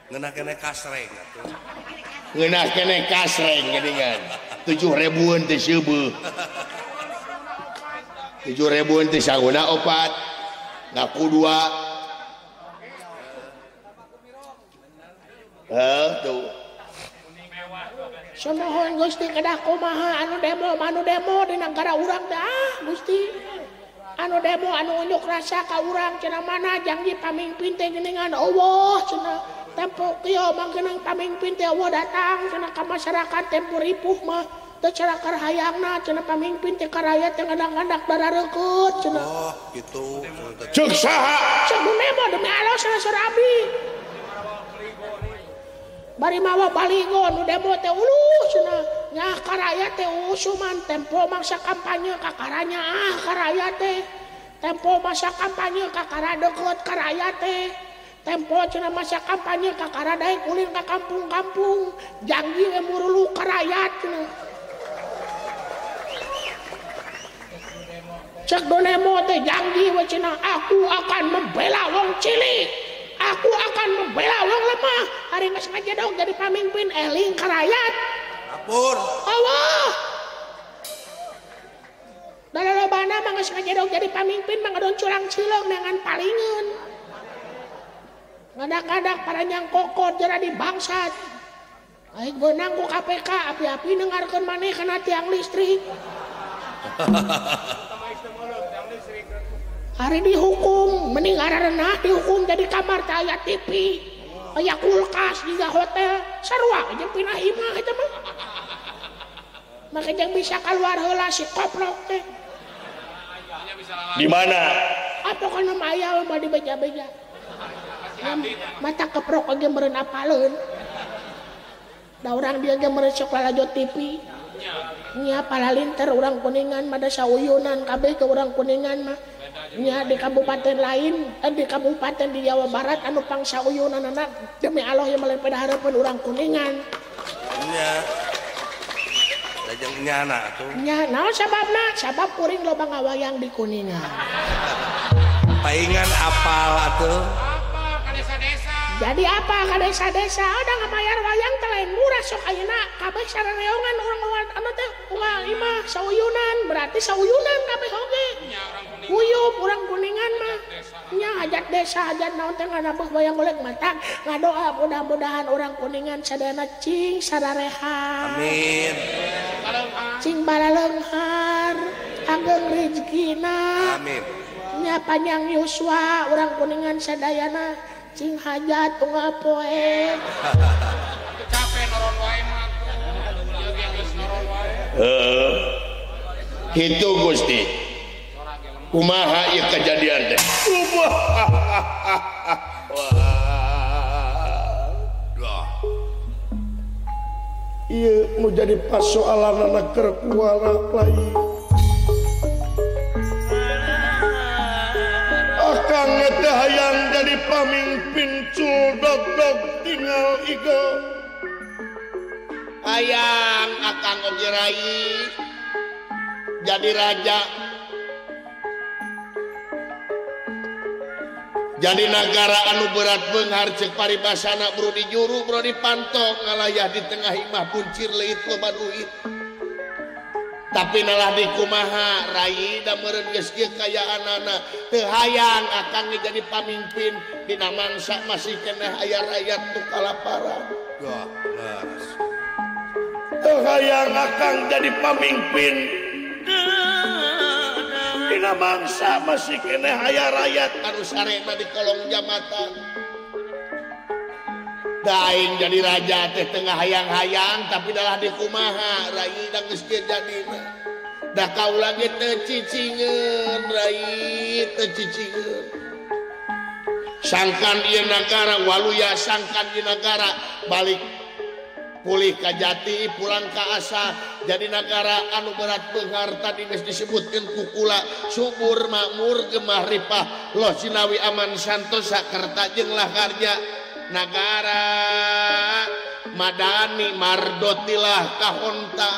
Ngeunah keneh kasreng atuh. Ngeunah keneh kasreng geuningan. 7.000-an teh seubeuh. 7.000 teh sanguna 4 ngaku 2 tuh. Sumuhun Gusti kedah kumaha anu demo di negara urang teh ah Gusti. Anu demo anu unjuk rasa ka urang cenah mana janji pamimpin teh geuningan eueuh cenah tempo kieu mangkeunang pamimpin teh eueuh datang cenah ka masyarakat tempo ripuh mah teu cara hayangna cenah pamimpin teh ka rakyat teh ngadak-ngadak darareukeuh cenah. Oh gitu. Ceuk saha? Ceuk demo demi Allah cenah saur abdi. Bari mawa baligo nu demo teh uluh cenah nyah ka rakyat teh usuman tempo mangsa kampanye ka karanya ah ka rakyat teh tempo masa kampanye ka kara deukeut ka rakyat teh tempo cenah masa kampanye ka kara daek ulin ka kampung-kampung janji we murulu ka rakyat cenah cek demo teh janji we cenah aku akan membela wong cilik, aku akan membela wong lemah. Hari geus ngajedog jadi pamimpin eling ka rakyat. Lapor. Allah. Da lolobana mah geus ngajedog jadi pamimpin mah ngadon curang cileung dengan palingeun. Ngadak-ngadak paranyang kokot jera di bangsat. Aing beunang ku KPK api-api nengarkeun maneh kana tiang listrik. Hari dihukum, mending ngaranah dihukum jadi kamar teh aya TV, aya kulkas juga hotel, sarua jeung pindah imah eta mah. Maka jeung bisa keluar heula si koplok teh. Di mana? Apa kana mah aya mah dibeja-beja. Mata keprok oge meureun apaleun. Da urang dia ge meureun sok lalajo TV. Nya palalinter urang Kuningan mah da sauyunan kabeh ke urang Kuningan mah. Nya di kabupaten lain, di kabupaten di Jawa Barat anu pangsauyunan anak demi Allah yang melain pada harapan urang Kuningan. Nya. Lajeng nyana atuh. Nya naon sababna? Sabab kuring loba ngawayang di Kuningan. Paingan apal atuh. Apa ka desa-desa? Jadi apa ka desa-desa? Udah ngabayar wayang teh lain murah sok ayeuna kabeh sarareongan urang anu teh unggal imah sauyunan, berarti sauyunan kabeh oge. Uyup urang Kuningan mah nya hajat desa hajat naon teh nganabeuh wayang golek matak ngadoa mudah-mudahan urang Kuningan sadayana cing sararehat. Amin. Cing balaleunghar ageng rezekina. Amin. Nya panjang yuswa urang Kuningan sadayana cing hajat unggal poe. Capek noron wae mah. Ieu ge geus noron wae. Heeh. Kitu Gusti. Kumaha ieu kejadian teh? Ieu nu jadi pasoalanana keur kuala lain. Akang teh hayang jadi pamimpin cul dog-dog tinggal ige. Hayang akang oge rai jadi raja. Jadi negara anu berat beunghar ceuk paribasana bro di juru bro di panto ngalayah di tengah imah buncir leuit loba duit. Tapi nalah di kumaha rai da meureun geus kieu kayaanana teu hayang akang jadi pamimpin dina mangsa masih keneh aya rakyat nu kalaparan. Teu hayang akang jadi pamimpin dina mangsa masih keneh aya rakyat anu sarena di kolong jabatan. Daing jadi raja teh tengah hayang-hayang tapi dalah di kumaha rai da geus kieu jadina. Da kaula ge teu cicingeun rai teu cicingeun. Sangkan ieu nagara waluya sangkan ieu nagara balik pulih ka jati pulang ka asa jadi nagara anu berat beunghar tadi geus disebutkeun ku kula subur makmur gemah ripah loh jinawi aman santosa kerta jeung laharja nagara madani mardotilah kahonta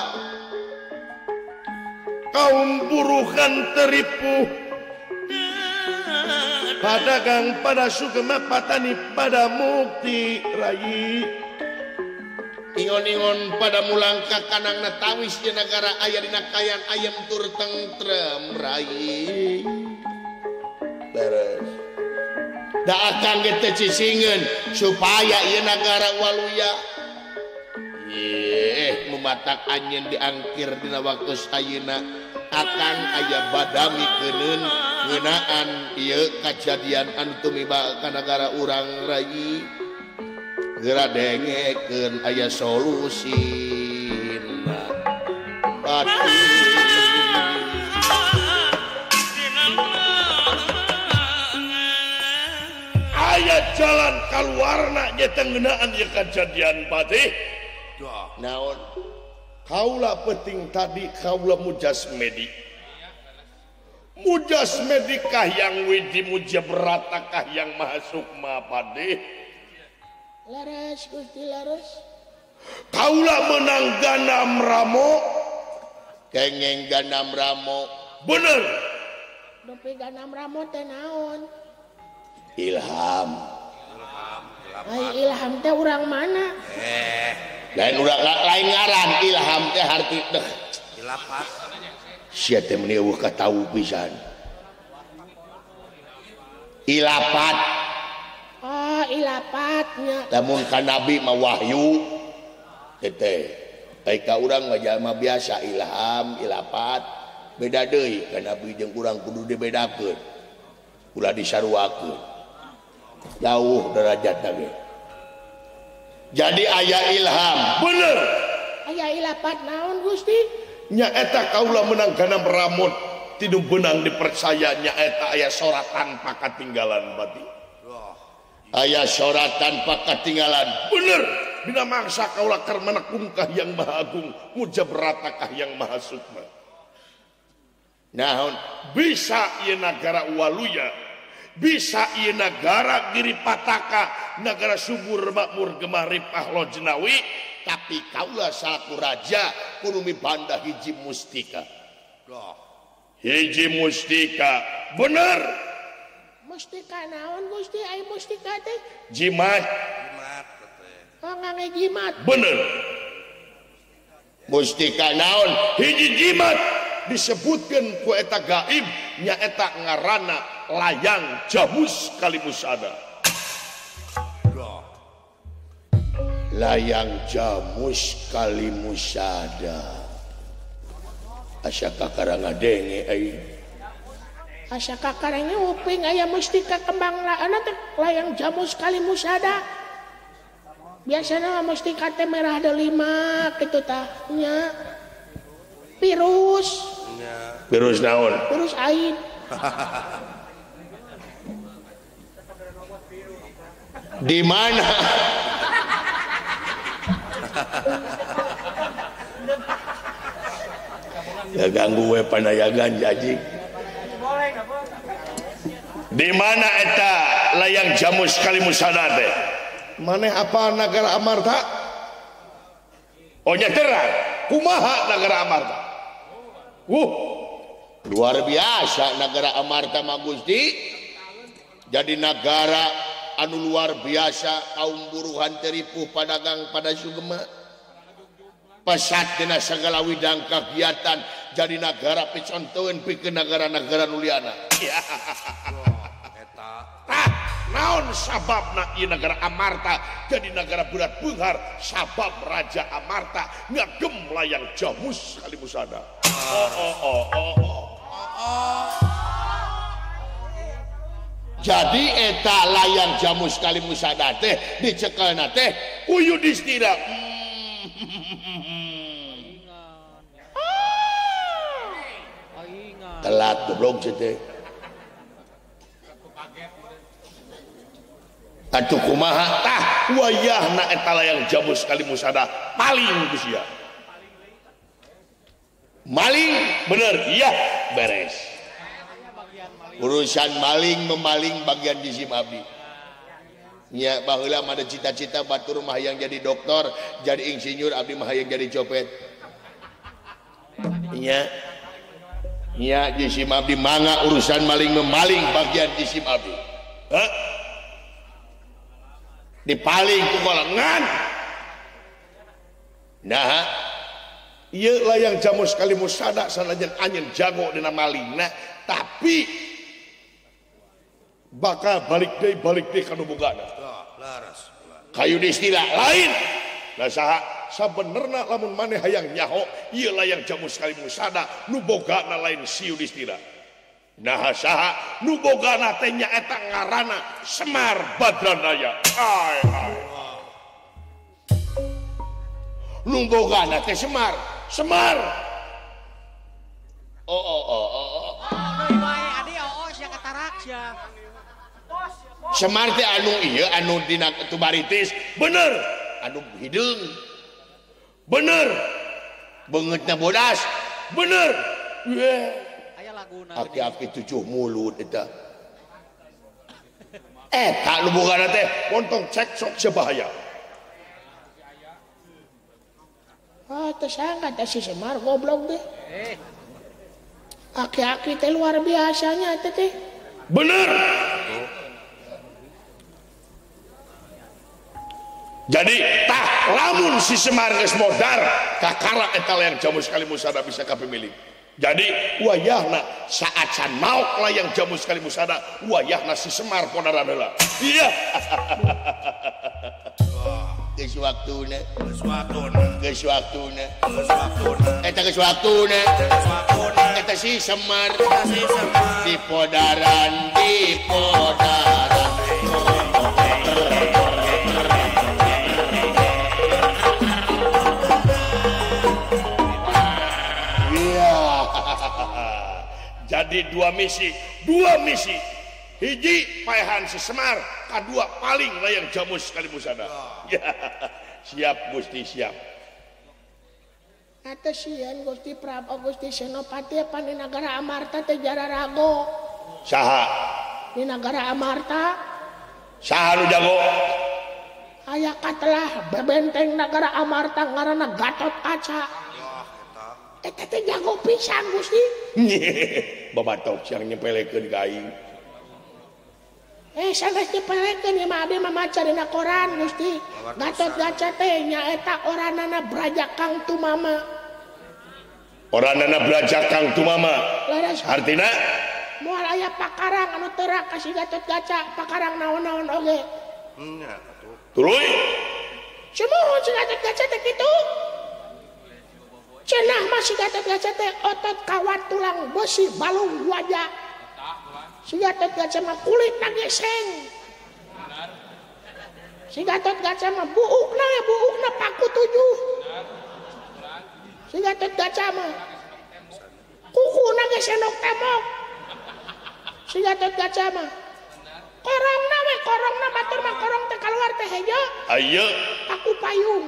kaum buruhan teripuh padagang pada sugema patani pada mukti rai. Ingon-ingon pada mulang ka kanangna tawis di negara aya dina kayan ayam tur tentrem rai. Beres. Da akang ge teu cisingeun supaya ieu nagara waluya. Yeh, mumatak anjeun diangkir dina waktu ayeuna akang aya badami keuneun ngeunaan ieu kajadian anu tumiba ka nagara urang rai. Geura dengekeun aya solusina. Pati aya jalan kaluarna nya teh ngeunaan ieu kajadian Patih. Naon? Kaula penting tadi kaula mujasmedi. Mujasmedi kah yang widi mujabrata kah yang maha sukma Patih. Laras Gusti laras. Kaula menang ganam ramo. Kengeng ganam ramo. Bener. Dupi ganam ramo teh naon? Ilham. Ai ilham teh urang mana? Lain urang lain ngaran ilham teh harti deh. Ilapat. Sia teh meuni eueuh katau pisan. Ilapat. Oh, ilapatnya. Lamun ka nabi mah wahyu teh. Ai ka urang mah jalma biasa ilham, ilapat beda deui ka nabi jeung urang kudu dibedakeun. Ulah disaruakeun. Jauh derajatna ge. Jadi aya ilham, bener. Aya ilapat naon Gusti? Nyaeta kaula menang ganam ramot tinu benang dipercaya nyaeta aya soratan pakatinggalan Patih. Aya soratan pakatinggalan. Bener. Dina mangsa kaula keur menekung kah yang maha agung, mujabrata kah yang maha sukma. Naon? Bisa ieu nagara waluya, bisa ieu nagara Giri Pataka, nagara subur makmur gemah ripah lojenawi, tapi kaula salaku raja kudu mibanda hiji mustika. Hiji mustika. Bener. Mustika naon Gusti? Ai mustika teh? Jimat. Jimat teh. Oh, ngange jimat. Bener. Mustika naon? Hiji jimat disebutkeun ku eta gaib nyaeta ngaranna layang jamus kalimusada. Layang jamus kalimusada. Asa kakara ngadenge ai. Asa kakarangnya uping aya mustika kembang laana teh layang jamus kalimusada. Biasana mah mustika teh merah delima kitu tah nya. Virus. Virus naon? Virus ain. Di mana? Ya ganggu we panayagan jaji. Di mana eta layang jamus kalimusada teh? Maneh apa nagara Amarta? Oh nya terang. Kumaha nagara Amarta? Luar biasa nagara Amarta mah Gusti. Jadi nagara anu luar biasa kaum buruhan teripuh padagang pada sugema. Pesat dina segala widang kegiatan jadi nagara picontoeun pikeun nagara-nagara nu liana. Tah, naon sababna ieu nagara Amarta jadi nagara berat beunghar? Sabab Raja Amarta ngagem layang jamus kalimusada. Oh. Jadi eta layang jamus kalimusada teh dicekelna teh ku Yudhistira. Telat goblok teh. Atuh kumaha tah wayahna eta layang jamus kalimusada paling ku sia. Maling bener iya beres. Urusan maling memaling bagian jisim abdi. Nya baheula mah ada cita-cita batur mah yang jadi dokter, jadi insinyur, abdi mah yang jadi copet. Nya nya jisim abdi mangga urusan maling memaling bagian jisim abdi. Hah? Dipaling ku golengan. Nah, ieu layang jamus Kalimusada sanajan anjeun jago dina malingna, tapi bakal balik deui ka nu bogana. Laras. Ka Yudhistira lain. Lah saha sabenerna lamun maneh hayang nyaho ieu layang jamus Kalimusada nu bogana lain si Yudhistira. Nah saha nu bogana teh nyaeta ngaranna Semar Badranaya. Ai ai. Nu bogana teh Semar. Semar. Oh oh oh oh. Deui wae adi oo sia katarak sia. Semar teh anu ieu anu dina tubaritis. Bener. Anu hideung. Bener. Beungeutna bodas. Bener. Aya laguna. Aki-aki tujuh mulut eta. Eta nu bogana teh montong cek sok sebahaya. Ah, teu sangka teh si Semar goblok deh. Aki-aki teh luar biasanya teh teh. Bener. Jadi tah lamun si Semar geus modar kakara eta layang jamus Kalimusada bisa kapimilik. Jadi wayahna saacan maok layang jamus Kalimusada wayahna si Semar podaran heula. Iya. Geus waktuna. Geus waktuna. Geus waktuna. Geus waktuna. Eta geus waktuna. Geus waktuna. Eta si Semar. Eta si Semar. Di podaran, di podaran. Iya. Jadi dua misi. Hiji paehan si Semar, kadua paling layang jamus Kalimusada. Siap Gusti, siap. Atas sieun Gusti Prabu Gusti Senopati pan di nagara Amarta teh jararago. Saha? Di nagara Amarta. Saha nu jago? Aya katelah bebenteng nagara Amarta ngaranna Gatot Kaca. Eta teh jago pisan Gusti. Babatok siang nyepelekeun ka aing. Sanes nyepelekeun ieu mah abdi mah maca dina koran Gusti. Gatot Kaca teh nyaeta oranana Braja Kang Tumama. Oranana Braja Kang Tumama. Leres. Artina moal aya pakarang anu teurak ka si Gatot Kaca, pakarang naon-naon oge. Nya atuh. Tuluy. Sumuhun si Gatot Kaca teh kitu. Cenah mah si Gatot Kaca teh otot kawat tulang besi balung wajah. Si Gatot Kaca mah kulitna geseng. Si Gatot Kaca mah buukna ya buukna paku tujuh. Si Gatot Kaca mah kukuna ge senok temok. Si Gatot Kaca mah korongna we korongna batur mah korong teh kaluar teh hejo. Ayo paku payung.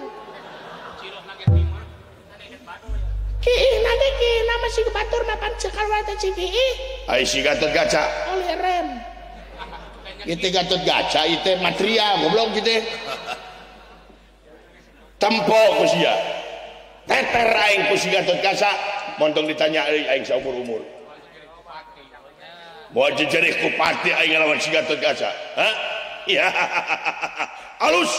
Kiihna ge kiihna mah si batur mah pan kaluar teh si kiih. Ai si Gatot Kaca. Oleh rem. Itu Gatot Kaca itu material goblok gitu. Tempo ku sia. Teter aing ku si Gatot Kaca, montong ditanya euy aing saumur-umur. Moal jejerih ku pati aing ngalawan si Gatot Kaca. Hah? Iya. Alus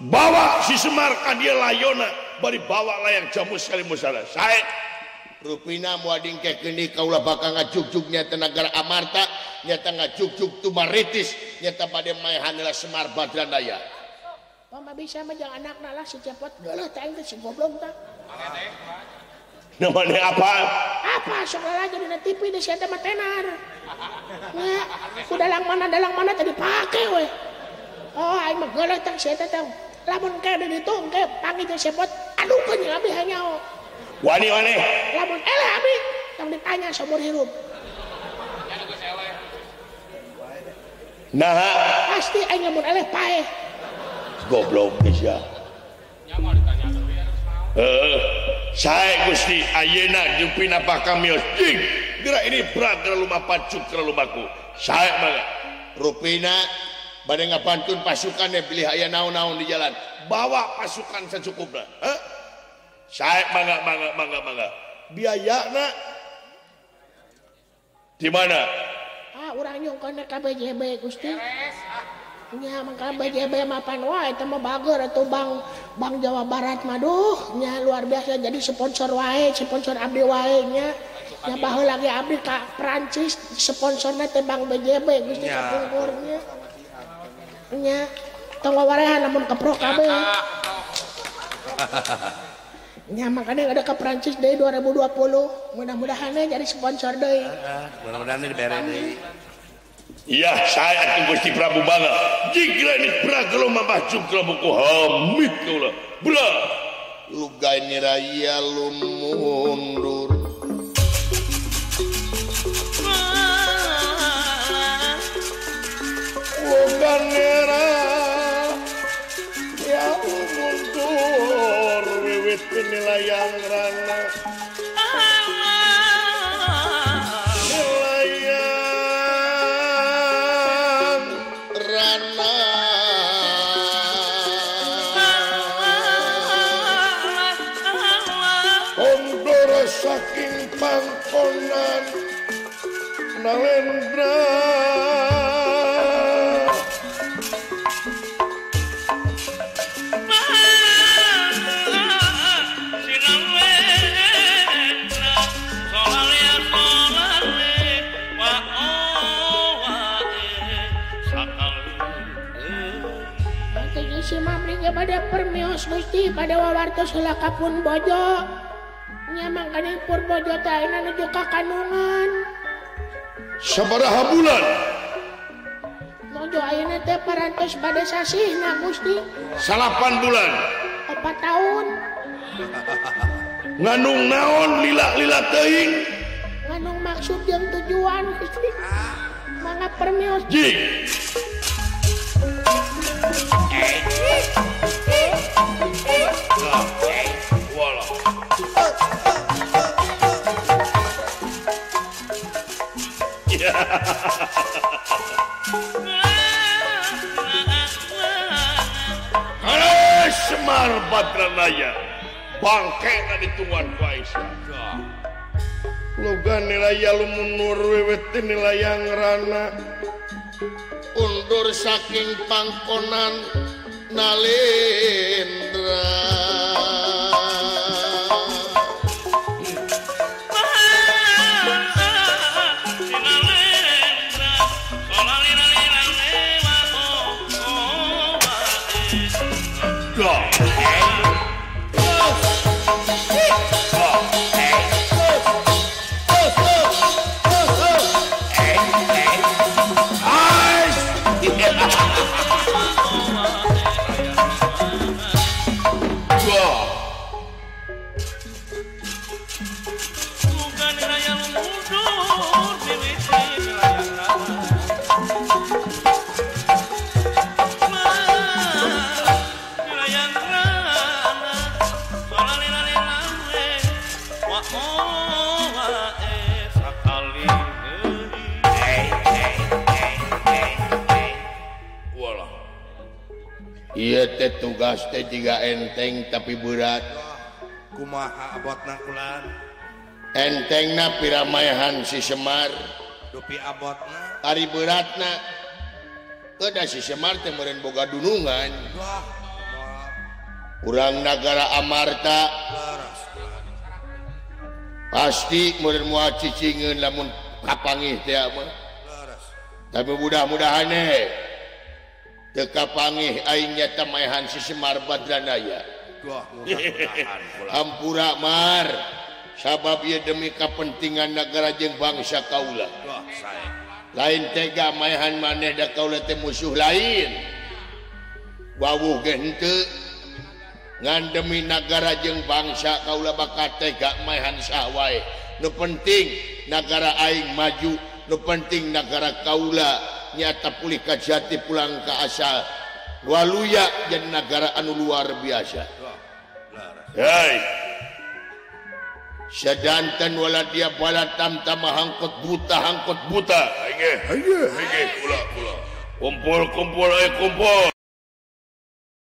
bawa si Semar ka dieu layona bari bawa layang jamus Kalimusada. Sae rupina moal dingkekeun deui kaula bakal ngajugjug nyata nagara Amarta nyata ngajugjug Tumaritis nyata bade maehan heula Semar Badranaya. Mama bisa mah jeung anakna lah si Cepot geuleuh teh aing teh si goblok tah. Namanya apa? Apa sok lalajo dina TV di sia teh mah tenar. Nya ku dalang mana teh dipake we. Oh aing mah geuleuh teh sia teh. Lamun ke di ditu engke panggil jeung Cepot adukeun jeung abi hanyaho. Wani wani. Lamun eleh abi tong ditanya saumur hirup. Nah, pasti aing lamun eleh paeh. Goblok sia. Sae Gusti ayeuna jupina pakamios jing. Geura ini berat geura lumapat cuk geura lumaku. Sae mangga. Rupina bade ngapantun pasukan bilih aya naon-naon di jalan. Bawa pasukan secukupna. Heh. Sae mangga mangga mangga mangga. Biayana di mana? Ah, urang nyungkeun ka BJB Gusti. Nya mangka BJB mapan wae eta mah bager atuh Bang Bang Jawa Barat mah duh nya luar biasa jadi sponsor wae, sponsor abdi wae nya. Nya baheula lagi abdi ka Prancis sponsorna teh Bang BJB Gusti kapungkur nya. Nya tong wawarehan lamun keprok kabeh. Nya makanya ada ke Prancis deui 2020 mudah-mudahan jadi sponsor deui. Mudah-mudahan dibere deui. Ya saya atuh Gusti Prabu bangga jika ini pragelo mabah jungkla buku hamid kaula bra lugai niraya lumundur lugai niraya lumundur wiwit pinilayang rana saking pangkonan Nalendra si mamri pada permios Gusti pada wawartos heula ka Pun Bojo. Nya mangkane Purbojo teh ayeuna nuju ka kandungan. Sabaraha bulan? Nuju ayeuna teh parantos bade sasihna Gusti. 8 bulan. 4 tahun. Nganung naon lila-lila teuing? Nganung maksud jeung tujuan Gusti. Mangga permios. Jing. Semar Badranaya bangke na ditungguan ku Aisyah. Loga nilai lumunur wiwit nilayang rana undur saking pangkonan Nalendra. Iya teh tugas teh jiga enteng tapi berat. Kumaha abotna kulan? Entengna piramaehan si Semar. Dupi abotna. Ari beratna. Kedah si Semar teh meureun boga dunungan. Urang nagara Amarta. Pasti meureun moal cicingeun lamun kapangih teh mah. Tapi mudah-mudahan teu kapangih aing nyata maehan si Semar Badranaya. Hampura Mar, sabab ieu demi kapentingan nagara jeung bangsa kaula. Lain tega maehan maneh da kaula teh musuh lain. Wawuh ge henteu ngan demi nagara jeung bangsa kaula bakal tega maehan saha wae. Nu penting nagara aing maju, nu penting nagara kaula nyata pulih ka jati pulang ka asal waluya jadi nagara anu luar biasa. Hei, sedanten wala dia bala tamtama hangkot buta Hege hege kula kula kumpul kumpul kumpul.